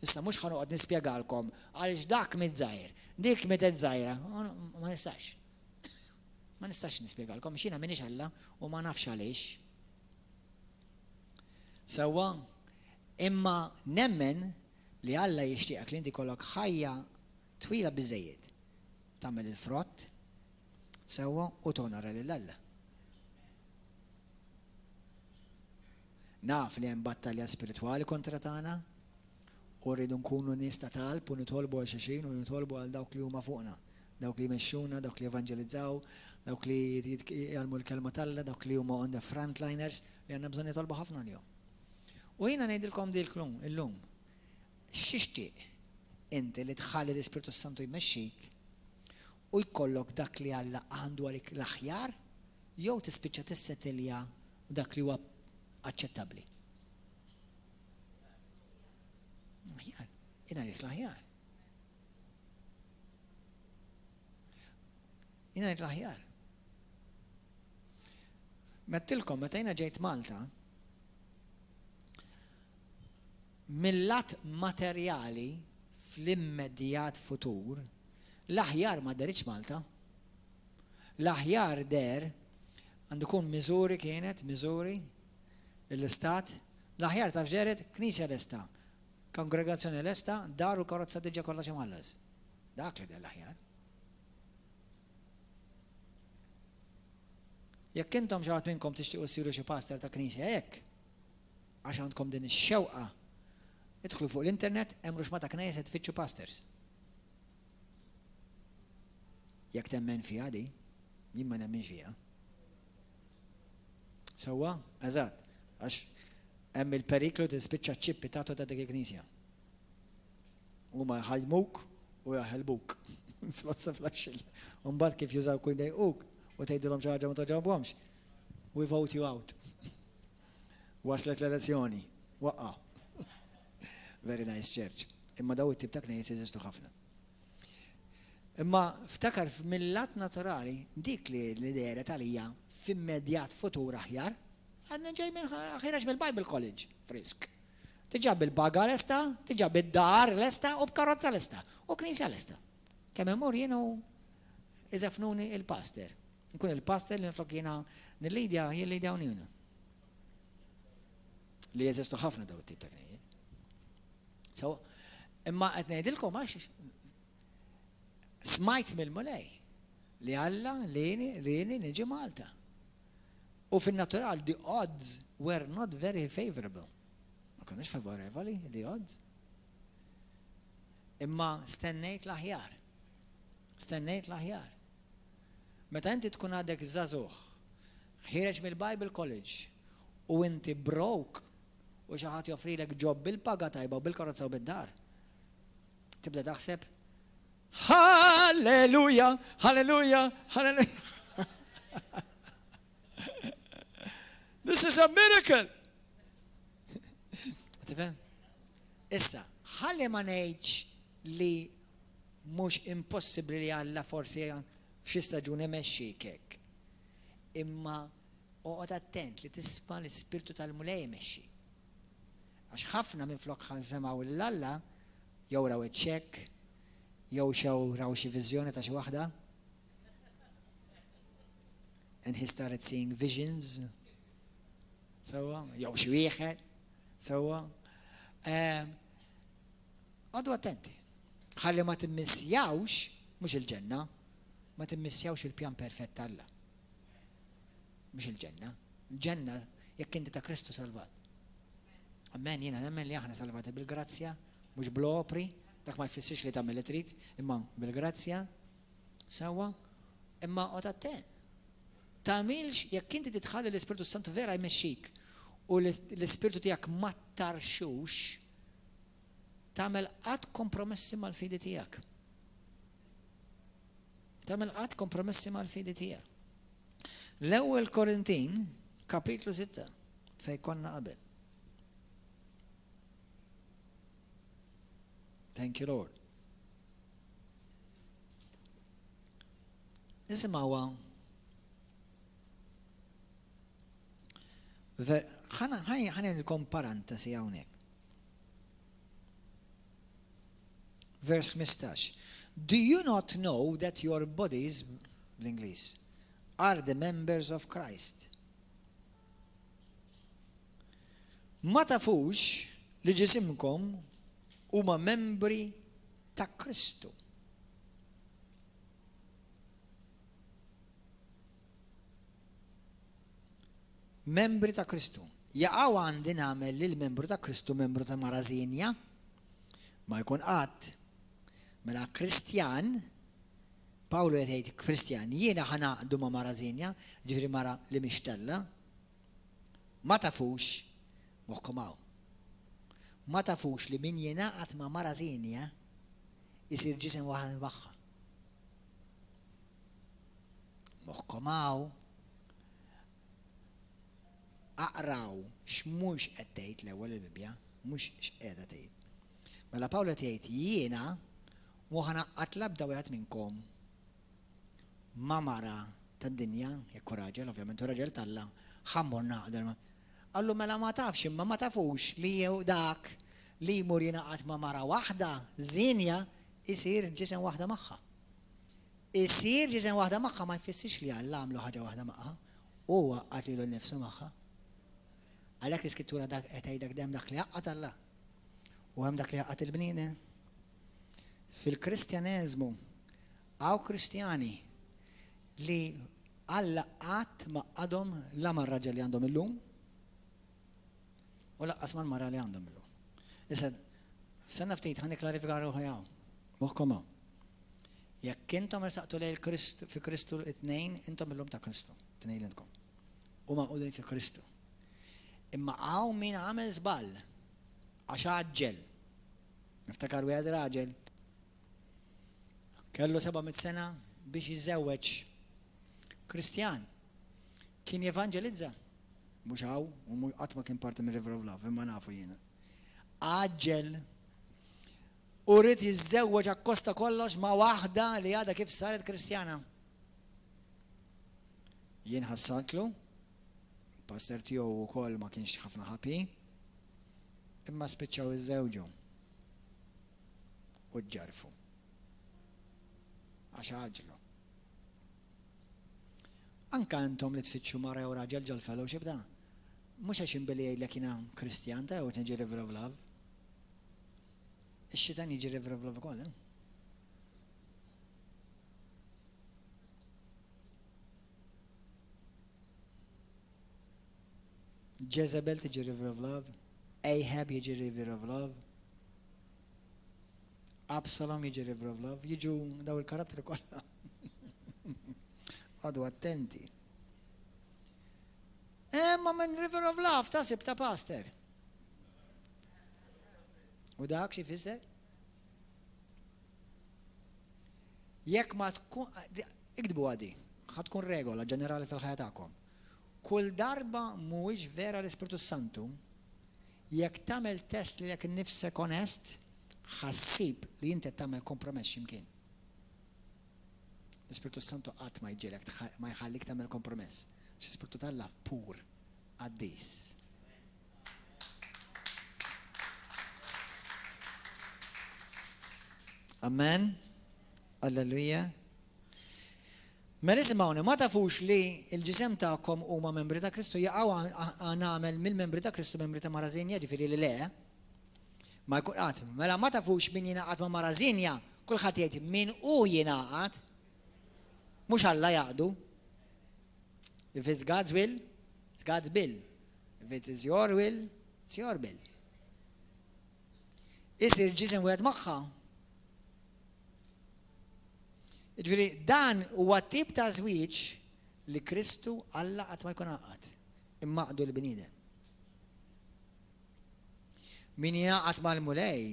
Issa mhux ħa noqgħod nispjegalkom għaliex dak miet żgħir, dik mietet żgħira, ma nistax. Ma nistax nispjegalkom għax jiena m'iniex Alla u ma nafx għaliex. Sewwa, imma nemmen li Alla jixtieqek li inti jkollok ħajja twila biżejjed tagħmel il-frott sewwa u tonora lil Alla. Naf li hemm battalja spiritwali kontra tagħna u rridu nkunu nies ta' talb u nitolbu għal xulxin u nitolbu għal dawk li huma fuqna, dawk li jmexxuna, dawk li jevanġelizzaw, dawk li jgħallmu l-kelma t'Alla, dawk li huma on the frontliners li għandna bżonn nitolbu ħafna għalihom. U jiena ngħidilkom dilklum illum, x'tixtieq inti li tħalli l-Ispirtu s-Santu jmexxik u jkollok dak li Alla għandu għalik l-aħjar jew tispiċċa tissetilja dak li huwa aċċettabbli. Aħjar, jiena rrid l-aħjar. Jiena rrid l-aħjar. Mettilkom, meta jiena ġejt Malta, mill-lat materjali fl-immedjat futur, l-aħjar ma deritx Malta. L-aħjar deher għandu jkun Missouri kienet, Missouri, l-istat. L-aħjar taf x'dehret? Knisja lesta, kongregazzjoni lesta, dar u karozza diġà kollox imħallas. Dak li deher l-aħjar. Jekk intom xi ħadd minnkom tixtiequ ssiru xi pastor ta' knisja hekk, għax għandkom din ix-xewqa, idħlu fuq l-internet hemm ruxma ta' knejjes qed tfittxu pastors. Jekk temmen fiha di, jien ma nemminx fiha. Sewwa? Eżatt. Għax hemm il-periklu tispiċċa ċ-ċippi tagħtu ta' dik il-knisja. Huma jħallmuk u jaħelbuk. Flossa flaxxil. U mbagħad kif jużawk u jdejquk u tgħidilhom xi ħaġa ma togħġobhomx. We vote you out. Waslet l-elezzjoni. Waqqa'. Very nice church. Imma daw it-tip ta' knejjes jeżistu ħafna. Imma ftakar mill-lat naturali dik li li dehret għalija f'immedjat futur aħjar, għadni ġej minn ħireġ mill-Bible College, frisk. Diġà bil-baga lesta, diġà bid-dar lesta u b'karozza lesta u knisja lesta. Kemm immur jien u iżefnuni il-pastor. Nkun il-pastor li minflok jiena nillidja, jillidja unjuna. Li jeżistu ħafna daw it-tip ta' knejjes. So, imma qed ngħidilkom għax smajt mill-Mulej li Alla lini rieni niġi Malta. U fin-natural the odds were not very favorable. Ma kinux favorevoli the odds. Imma stennejt l-aħjar. Stennejt l-aħjar. Meta inti tkun għadek żagħżugħ, ħiereġ mill-Bible College u inti broke u xi ħadd joffrilek job bil-paga tajba u bil-karozza u bid-dar, tibda taħseb, Halleluja, halleluja, halleluja. This is a miracle! Tifhem? Issa, ħalli ma ngħidx li Mhux impossibbli li Alla forsi f'xi staġun imexxik hekk. Imma oqgħod attent li tisma' l-Ispirtu tal-Mulej imexxik. Għax ħafna minflok ħa semgħu lil Alla, jew raw iċ-ċekk, jew xew raw xi viżjoni ta' xi waħda. And he started seeing visions. Sewwa, jew xi wieħed. Sewwa. Ehm, Qogħdu attenti. Ħalli ma timmissjawx, mhux il-ġenna, ma timmissjawx il-pjan perfett t'Alla. Mhux il-ġenna. Il-ġenna jekk inti ta' Kristu salvat. Amen, jiena nemmen li aħna salvati bil-grazzja, mhux bl-opri, dak ma jfissirx li tagħmel li trid, imma bil-grazzja, sewwa, imma qgħod attent. Tagħmilx jekk inti titħalli l-Ispirtu Santu vera jmexxik u l-ispirtu tiegħek ma tarxux, Tagħmel qatt kompromessi mal-fidi tiegħek. Tagħmel qatt kompromessi mal-fidi tiegħek. L-ewwel Korintin, kapitlu 6, fej konna qabel. Thank you, Lord. Nisimgħuha ħana ħana parantesi hawnhekk. Vers 15. Do you not know that your bodies, bl-Ingliż, are the members of Christ? Ma tafux li ġisimkom huma membri ta' Kristu. Membri ta' Kristu. Jaqaw għandi nagħmel lil membru ta' Kristu membru ta' mara żienja? Ma jkun qatt. Mela Kristjan, Pawlu qed jgħid Kristjan, jiena ħa ngħaqdu ma' mara żienja, ġifieri mara li mhix t'Alla. Ma tafux, moħħkom hawn. Ma tafux li min jingħaqad ma' mara żienja isir ġisem waħed magħha. Moħħkom hawn. Aqraw x'mhux qed tgħid l-ewwel il-Bibbja, mhux x'qiegħda tgħid. Mela Pawlu qed jgħid jiena mhu ħa ngħaqqad l-ebda wieħed minnkom ma' mara tad-dinja, jekk hu raġel, ovvjament hu raġel t'Alla, ħa mmur naqder ma'. Qallu mela ma tafx imma ma tafux li dak li jmur jingħaqad ma' mara waħda żienja jsir ġisem waħda magħha. Isir ġisem waħda magħha ma jfissirx li Alla għamlu ħaġa waħda magħha. Hu għaqqad lilu nnifsu magħha. Għalhekk l-Iskrittura dak qed tgħidlek hemm dak li għaqqad Alla u hemm dak li għaqqad il-bniedem. Fil-Kristjaneżmu hawn Kristjani li Alla qatt m'għaqqadhom la mar-raġel li għandhom illum u lanqas mal-mara li għandhom illum. Issa, stenna ftit ħa nikklarifika ruħi hawn. Moħħkom hawn. Jekk intom resaqtu lejn Kristu fi Kristu it-tnejn, intom illum ta' Kristu, tnejn lilkom. U magħqudin fi Kristu. Imma hawn min għamel żball għax għaġġel. Niftakar wieħed raġel kellu 700 sena biex jiżżewweġ Kristjan. Kien jevanġelizza. Mhux hawn, u qatt ma kien parti minn River of Love, imma nafu jiena. Għaġġel U ried jiżżewweġ akkost ta' kollox ma' waħda li għadha kif saret Kristjana. Jien ħassartlu, il-pastor tiegħu wkoll ma kienx ħafna happy, imma spiċċaw iżżewġu u ġġarrfu. Għax għaġġlu. Anka intom li tfittxu mara jew raġel ġol-fellowship da. Mhux għax inbilli jgħidlek jiena Kristjan ta' jew qed niġi River of Love. Ix-xitan jiġi River of Love ukoll, eh? Jezebel tiġi River of Love, Ahab jiġi River of Love, Absalom jiġi River of Love, jiġu daw il-karattri kollha. Għadu attenti. Emma minn River of Love ta' sibta pastor. U dak xi jfisser? Jekk ma tkun iktbu għadi, ħa tkun regola ġenerali fil-ħajja tagħkom. Kull darba mhuwiex vera l-Ispirtu Santu, jekk tagħmel test lilek innifsek onest, ħa ssib li inti qed tagħmel kompromess x'imkien. L-Ispirtu Santu qatt ma jġiegħlek ma jħallik tagħmel kompromess. Għax l-Ispirtu t'Alla pur, qaddis. Amen. Alleluja. Mela isimgħuni, ma tafux li l-ġisem tagħkom huma membri ta' Kristu jaqgħu nagħmel mill-membri ta' Kristu membri ta' mara żienja, ġifieri li le. Ma jkun qatt. Mela ma tafux min jingħaqad ma' mara żienja, kulħadd jgħid min hu jingħaqad. Mhux Alla jaqdu. If it's God's will, it's God's bill. If it is your will, it's your bill. Isir ġisem wieħed magħha. Ġifieri dan huwa tip ta' żwieġ li Kristu Alla qatt ma jkun għaqad, imma għaqdu l-bniedem. Min jingħaqad mal-Mulej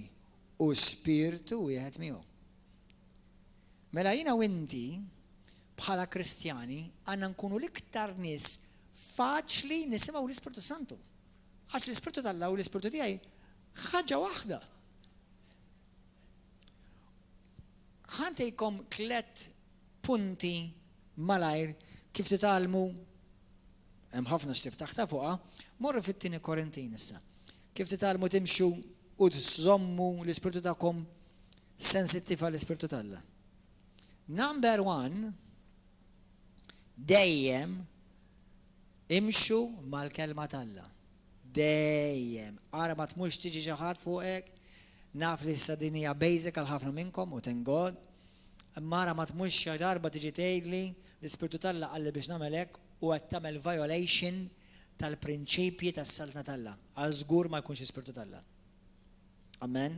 u spirtu wieħed miegħu. Mela jiena u inti bħala Kristjani għandna nkunu l-iktar nies faċli nisimgħu l-Ispirtu Santu. Għax l-Ispirtu t'Alla u l-Ispirtu tiegħi ħaġa waħda. Ħa ntejkom tlett punti malajr kif titgħallmu hemm ħafna x'tiftaħ ta' fuqha, morru fit-tieni Korintin issa. Kif titgħallmu timxu u tżommu l-ispirtu tagħkom sensittiv għall-Ispirtu t'Alla. Number one, dejjem imxu mal-kelma t'Alla. Dejjem. Ara ma tmurx tiġi xi ħadd fuqek. Naf li issa din hija basic għal ħafna minnkom u thank God. Imma ara ma tmurx xi darba tiġi tgħidli l-Ispirtu t'Alla qalli biex nagħmel hekk u qed tagħmel violation. tal-prinċipji tas-Saltna t'Alla. Għal żgur ma jkunx Ispirtu t'Alla. Amen.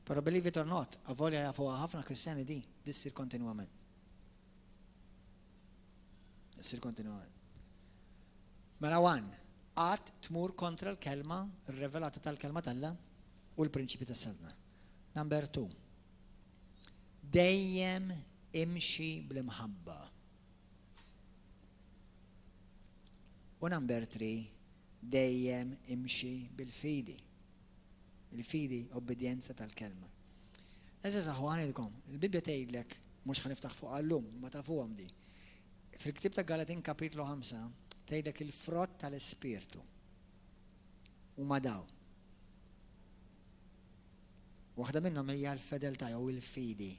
Però believe it or not, avolja jafuha ħafna Kristjani di, di ssir kontinwament. Issir kontinwament. Mela one, qatt tmur kontra l-kelma rivelata tal-kelma t'Alla u l-prinċipji tas-Saltna. Number two, dejjem imxi bl-imħabba. U number 3, dejjem imxi bil-fidi. Il-fidi, obbedjenza tal-kelma. Għeżież aħwa, ħa ngħidilkom, il-Bibbja tgħidlek, mhux ħa niftaħ fuqha llum, ma tafuhom di. Fil-ktieb ta' Galatin kapitlu 5 tgħidlek il-frott tal-Ispirtu huma dawn. Waħda minnhom hija l-fedeltà jew il-fidi.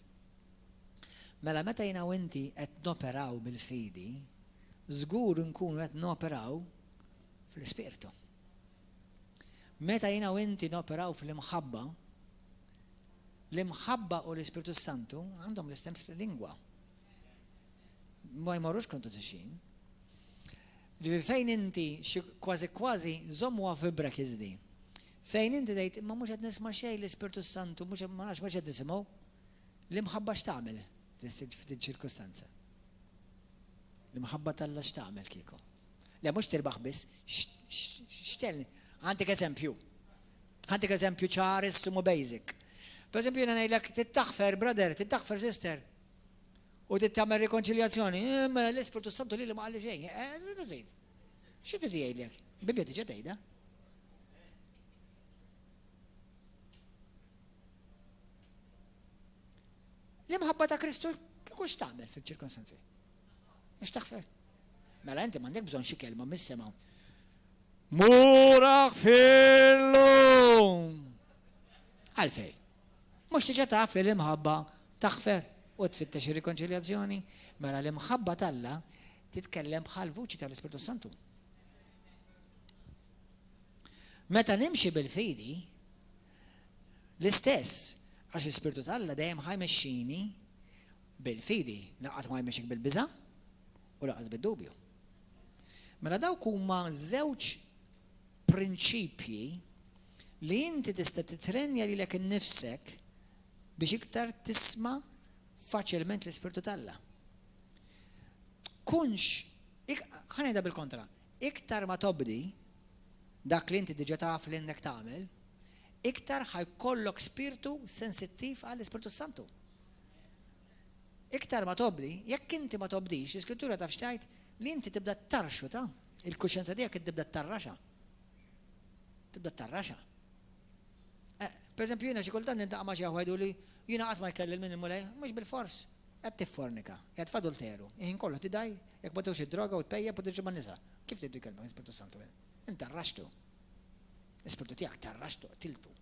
Mela meta jiena u inti qed noperaw bil-fidi, żgur inkunu qed noperaw fl-Ispirtu. Meta jiena u inti noperaw fl-imħabba, l-imħabba u l-Ispirtu Santu għandhom l-istess lingwa. Ma jmorrux kontra xulxin. Ġifieri fejn inti xi kważi kważi żommuha fi brackets din. Fejn inti tgħid imma mhux qed nisma' xejn l-Ispirtu s-Santu, mhux ma nafx mhux qed nisimgħu. L-imħabba x'tagħmel f'din ċirkustanza? L-imħabba t'Alla x'tagħmel kieku? Le mhux tirbaħ biss, x'tell għandek eżempju. Għandek eżempju ċar issumu basic. Per eżempju jiena ngħidlek tittaħfer brother, tittaħfer sister. U trid tagħmel rikonċiljazzjoni. Eh, mela l-Ispirtu Santu lili ma qalli xejn. Eh, trid. Xi trid jgħidlek? Bibbja diġà tgħidha. L-imħabba ta' Kristu kieku x'tagħmel fil-ċirkonstanzi? Mhux taħfer. Mela inti m'għandek bżonn xi kelma mis-sema. Mur aħfirlu! Għalfej. Mhux diġà taf li l-imħabba taħfer u tfittex ir-rikonċiljazzjoni? Mela l-imħabba t'Alla titkellem bħal vuċi tal-Ispirtu Santu. Meta nimxi bil-fidi, l-istess, għax l-Ispirtu t'Alla dejjem ħa jmexxini bil-fidi, la qatt ma jmexxik bil-biża' u lanqas bid-dubju. Mela dawk huma żewġ prinċipji li inti tista' titrenja lilek innifsek biex iktar tisma' faċilment l-Ispirtu t'Alla. Tkunx, ħa ngħidha bil-kontra, iktar ma tobdi dak li inti diġà taf li għandek tagħmel, iktar ħa jkollok spirtu sensittiv għall-Ispirtu s-Santu. Iktar ma tobdi, jekk inti ma tobdix, l-Iskrittura taf x'tgħid? Li inti tibda ttarrxu ta'. Il-kuxjenza tiegħek tibda ttarraxha. Tibda ttarraxha. Eh, per eżempju, jiena xi kultant nintaqa' ma' xi aħwa jgħiduli jiena qatt ma jkellimni l-Mulej, mhux bilfors. Qed tiffornika, qed f'adulteru, il-ħin kollu tidgħi, jekk ma tieħux id-droga u tpejjep u tiġri man-nisa. Kif tridu jkellmek l-Ispirtu Santu? Int tarraxtu. L-ispirtu tiegħek tarraxtu, qtiltu.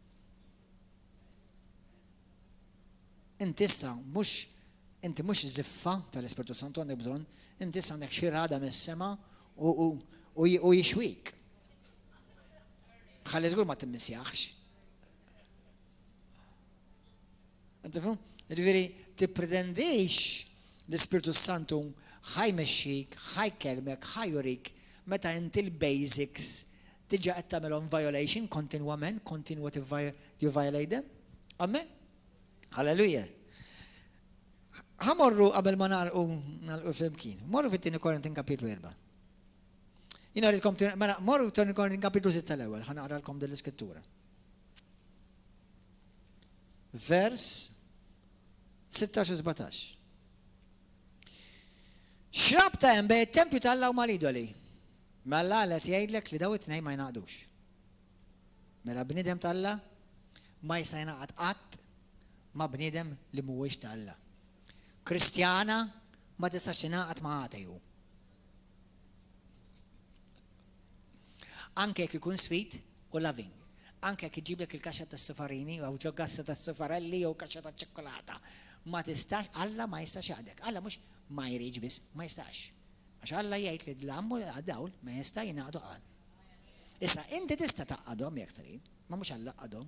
Inti issa mhux inti mhux żiffa tal-Ispirtu Santu għandek bżonn, inti issa għandek xi ragħda mis-sema u u jixwik. Ħalli żgur ma timmisjaħx. Tifhem? Ġifieri tippretendix l-Ispirtu Santu ħa jmexxik, ħa jkellmek, ħa jurik meta inti l-basics diġà qed tagħmilhom violation kontinwament, kontinwa you violate them. Amen? Hallelujah. Ħa morru qabel ma nagħlqu nagħlqu flimkien. Morru fit-tieni Korintin kapitlu 4. Jiena rridkom mela morru fit-tieni Korintin kapitlu 6 l-ewwel, ħa naqralkom din l-iskrittura. Vers 16 u 17. X'rabta hemm bejn it-tempju t'Alla u mal-idoli? Mela Alla qed jgħidlek li daw it-tnejn ma jingħaqdux. Mela bniedem t'Alla ma jista' jingħaqad qatt ma' bniedem li mhuwiex ta' Alla. Kristjana ma tistax tingħaqad ma' ateju. Anke jekk ikun sweet u loving. Anke jekk iġiblek il-kaxxa tas-sufarini jew kaxxa tas-sufarelli jew kaxxa taċ-ċikkulata. Ma tistax, Alla ma jistax jaqdek. Alla mhux ma jridx biss, ma jistax. Għax Alla jgħid li d-dlam u d-dawl ma jista' jingħaqdu qatt. Issa, inti tista' tgħaqqadhom jekk trid, ma mhux Alla għaqqadhom.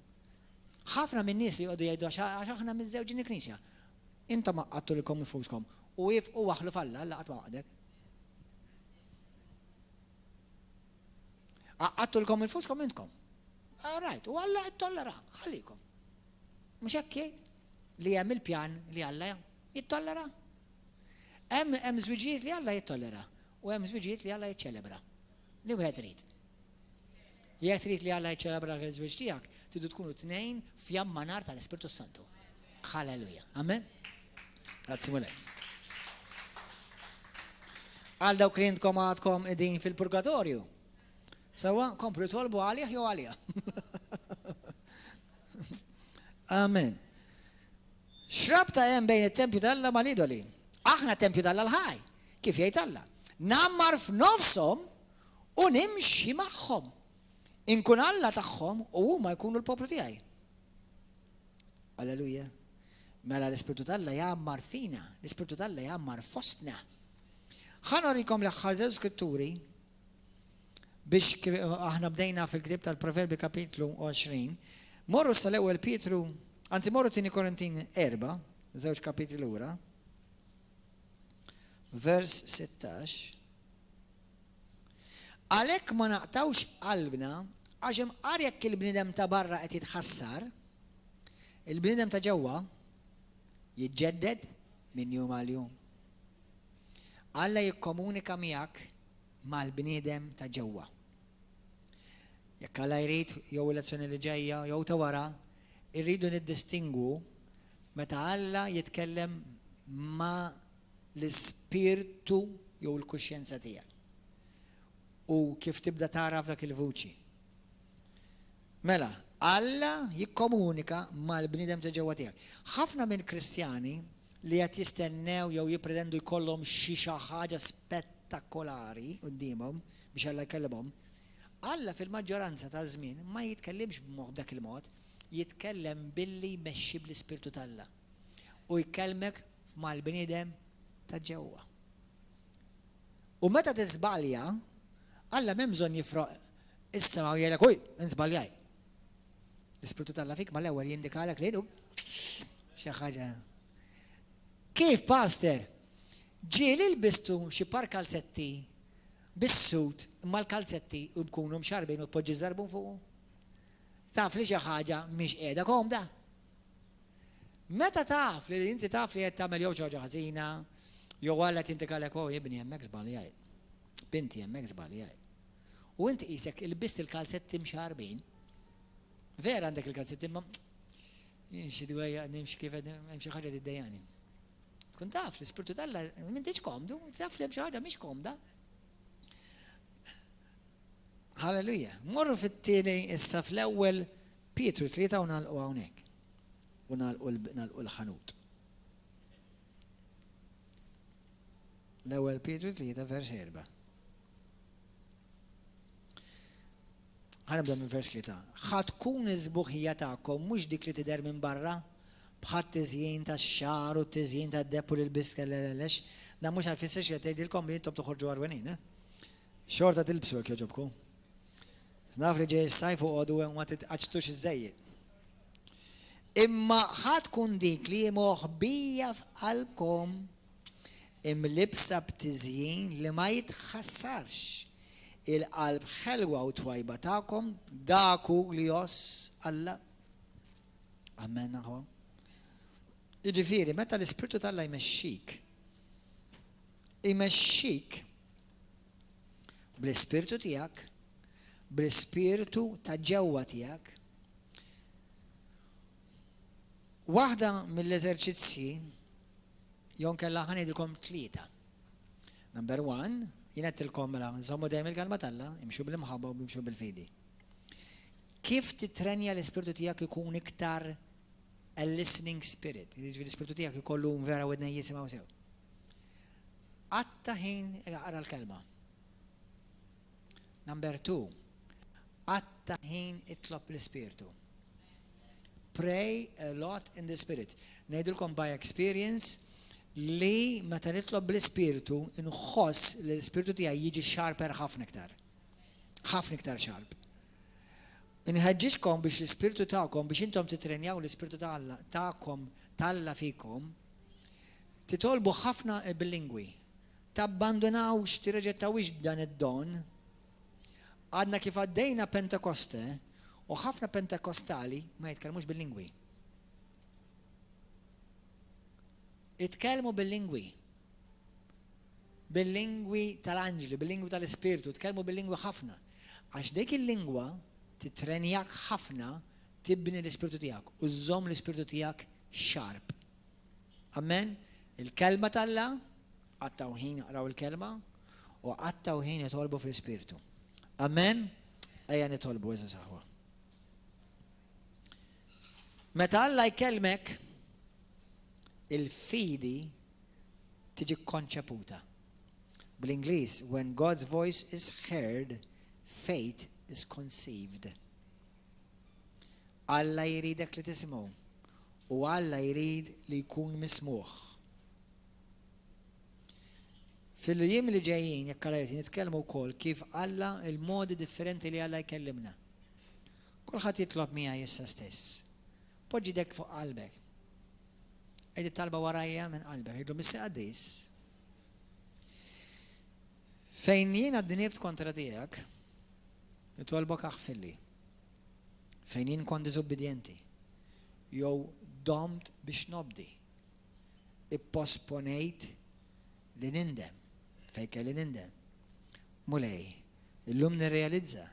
Ħafna min-nies li joqogħdu jgħidu għax aħna miżżewġin il-Knisja. Intom għaqqadtu lilkom infuskom u iefqu waħħlu f'Alla, Alla qatt ma għaqqdek. Għaqqadtulkom infuskom intkom. All right, u Alla ittollera, ħallikom. Mhux hekk jgħid li hemm il-pjan li Alla jittollera. Hemm hemm żwiġijiet li Alla jittollera u hemm żwiġijiet li Alla jiċċelebra. Li wieħed irid. Jekk trid li Alla jiċċelebra l-żwieġ tiegħek, tridu tkunu tnejn fjamma nar tal-Ispirtu Santu. Halleluja. Amen. Grazzi Mulej. Għal dawk li intkom għadkom idin fil-purgatorju. Sawa, komplu tolbu għalih jew għalija. Amen. X'rabta hemm bejn it-tempju t'Alla mal-idoli? Aħna tempju t'Alla l-ħaj, kif jgħid Alla. Ngħammar f'nofshom u nimxi magħhom. Inkun Alla tagħhom u huma jkunu l-poplu tiegħi. Alleluja. Mela l-Ispirtu t'Alla jgħammar fina, l-Ispirtu t'Alla jgħammar fostna. Ħa norikom l-aħħar żewġ skritturi biex aħna bdejna fil-ktieb tal-Proverbi kapitlu 20. Morru sal-ewwel Pietru, anzi morru tieni Korintin 4, żewġ kapitli lura. Vers 16. Għalhekk ma naqtgħux qalbna għax imqar jekk il-bniedem ta' barra qed jitħassar, il-bniedem ta' ġewwa jiġġedded minn jum għal jum. Alla jikkomunika miegħek mal-bniedem ta' ġewwa. Jekk Alla jrid jew il-lezzjoni li ġejja jew ta' wara, irridu niddistingwu meta Alla jitkellem ma' l-ispirtu jew il-kuxjenza tiegħek. U kif tibda tagħraf dak il-vuċi. Mela, Alla jikkomunika mal-bniedem ta' ġewwa tiegħek. Ħafna minn Kristjani li qed jistennew jew jippretendu jkollhom xi xi ħaġa spettakolari quddiemhom biex Alla jkellimhom, Alla fil-maġġoranza taż-żmien ma jitkellimx b'dak il-mod, jitkellem billi jmexxi bl-Ispirtu t'Alla u jkellmek mal-bniedem ta' ġewwa. U meta tiżbalja, Alla m'hemm bżonn jifroq is-sema u jgħidlek, Uj, int żbaljajt. L-Ispirtu t'Alla fik mal-ewwel jindikalek li xi ħaġa. Kif, Pastor? Ġieli lbistu xi par kalzetti bis-sut imma l-kalzetti jkunu mxarbin u tpoġġi żarbun fuqu? Taf li xi ħaġa mhix qiegħda komda. Meta taf li inti taf li qed tagħmel jew xi ħaġa ħażina, jew Alla qed jindikalek oh ibni hemmhekk żbaljajt. Binti hemmhekk żbaljajt. U inti qisek ilbist il-kalzetti mxarbin. Vera għandek il-kalzetti imma xi dwejja nimxi kif hemm xi ħaġa tiddejjani. Tkun taf l-Ispirtu t'Alla m'intix komdu, taf li hemm xi ħaġa mhix komda. Halleluja. Morru fit-tieni issa fl-ewwel Pietru 3 u nagħlqu hawnhekk. U nagħlqu l-ħanut. L-ewwel Pietru 3 vers 4. Ħanibda minn vers 3. Ħa tkun iż-żbuħija tagħkom mhux dik li tidher minn barra, bħat-tiżjin tax-xagħar u t-tiżjin tad-deheb u l-ilbies kellelex. Dan mhux għal fisser xi qed tgħidilkom li intom toħorġu għarwenin, eh? Xorta tilbsu jekk jogħġobkom. Naf li ġej is-sajf u qogħdu hemm ma titqaċċtux iżżejjed. Imma ħa tkun dik li hi moħbija f'qalbkom imlibbsa b'tiżjin li ma jitħassarx, il-qalb ħelwa u twajba tagħkom, dak hu li jgħożż Alla. Amen, aħwa. Jiġifieri, meta l-Ispirtu t'Alla jmexxik, imexxik bl-ispirtu tiegħek, bl-ispirtu ta' ġewwa tiegħek. Waħda mill-eżerċizzji jew nkella ħa ngħidilkom tlieta. Number one, jien għedtilkom mela żommu dejjem il-kelma t'Alla, imxu bl-imħabba u imxu bil-fidi. Kif titrenja l-ispirtu tiegħek ikun iktar a listening spirit, jiġifieri l-ispirtu tiegħek ikollu vera widnej jisimgħu sew. Qatta' ħin aqra l-kelma. Number 2. Qatta' ħin itlob l-Ispirtu. Pray a lot in the Spirit. Ngħidilkom by experience li meta nitlob bl-Ispirtu nħoss li l-Ispirtu tiegħi jiġi sharper ħafna iktar. Ħafna iktar sharp. Inħeġġiġkom biex l-Ispirtu tagħkom biex intom titrenjaw l-Ispirtu tagħkom t'Alla fikom Titolbu ħafna bil-lingwi. Tabbandunawx, tirreġettawhiex dan id-don. Għadna kif għaddejna Pentekoste u ħafna Pentekostali ma jitkellmux bil-lingwi. Itkellmu bil-lingwi. Bil-lingwi tal-anġli, bil-lingwi tal-ispirtu, tkellmu bil-lingwi ħafna. Għax dik il-lingwa titrenjak ħafna tibni l-ispirtu tiegħek u żżomm l-ispirtu tiegħek sharp. Amen. Il-kelma t'Alla, qattgħu ħin aqraw il-kelma u qattgħu ħin itolbu fl-ispirtu. Amen. Ejja nitolbu għeżież aħwa. Meta Alla jkellmek, il-fidi tiġi konċeputa. Bl-Ingliż, when God's voice is heard, faith is conceived. Alla jridek li tismgħu u Alla jrid li jkun mismugħ. Fil-jiem li ġejjin, jekk Alla jrid, nitkellmu wkoll kif Alla il-modi differenti li Alla jkellimna. Kulħadd jitlob miegħi issa stess. Poġġi idek fuq qalbek. Għid it-talba warajja minn qalbek. Għidlu Missier Qaddis. Fejn jiena dnibt kontra tiegħek, nitolbok aħfirli. Fejn jien kont diżubbidjenti, jew domt biex nobdi, ipposponejt li nindem, fejn kelli nindem. Mulej, illum nirrealizza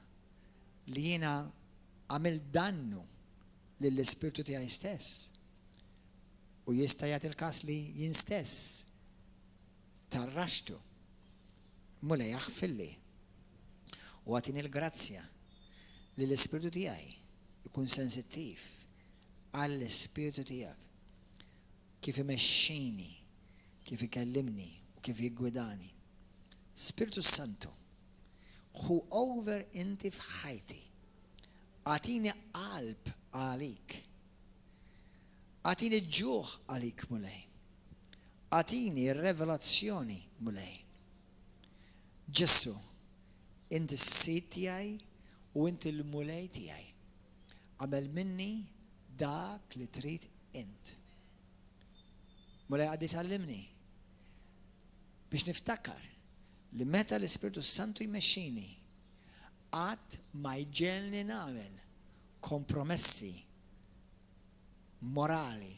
li jiena għamilt dannu lill-ispirtu tiegħi stess. U jista' jagħti l-każ li jien stess tarraxtu. Mulej aħfirli u agħtini l-grazzja li l-ispirtu tiegħi jkun sensittiv għall-ispirtu tiegħek kif imexxini, kif ikellimni u kif jiggwidani. Spirtu Santu, ħu over inti f'ħajti. Agħtini qalb għalik. Agħtini ġuħ għalik, Mulej. Agħtini revelazzjoni, Mulej. Ġesù, inti s-Sid tiegħi u inti l-Mulej tiegħi. Agħmel minni dak li trid int. Mulej qaddis għallimni biex niftakar li meta l-Ispirtu Santu jmexxini, qatt ma jġegħelni nagħmel kompromessi morali,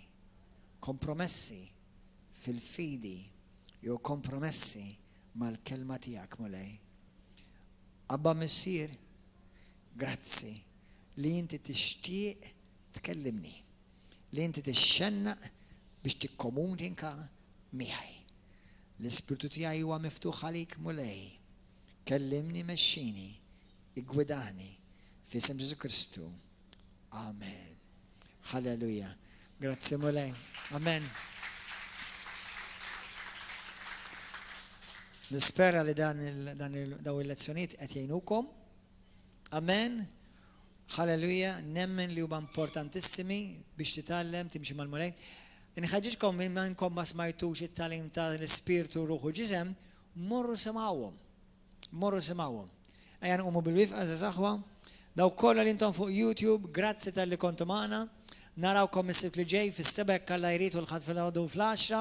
kompromessi fil-fidi jew kompromessi mal-kelma tiegħek, Mulej. Abba Missier, grazzi li inti tixtieq tkellimni, li inti tixxennaq biex tikkomunika miegħi. L-ispirtu tiegħi huwa miftuħ għalik, Mulej. Kellimni, mexxini, iggwidani f'isem Ġesù Kristu. Amen. Halleluja. Grazzi Mulej. Amen. Nispera li dan daw il-lezzjonijiet qed jgħinukom. Amen. Halleluja. Nemmen li huma importantissimi biex titgħallem timxi mal-Mulej. Inħeġġiġkom minn minnkom ma smajtux it-tagħlim tal-ispirtu ruħu ġisem, morru simgħuhom. Morru simgħuhom. Ejja nqumu bil-wifqa għeżież aħwa. Dawk kollha li intom fuq YouTube, grazzi talli kontu magħna. Narawkom is-Sibt li ġej fis-sebgħa jekk Alla jrid u l-Ħadd filgħodu fl-għaxra.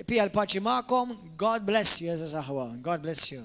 Pija l-paċi magħkom. God bless you għeżież aħwa. God bless you.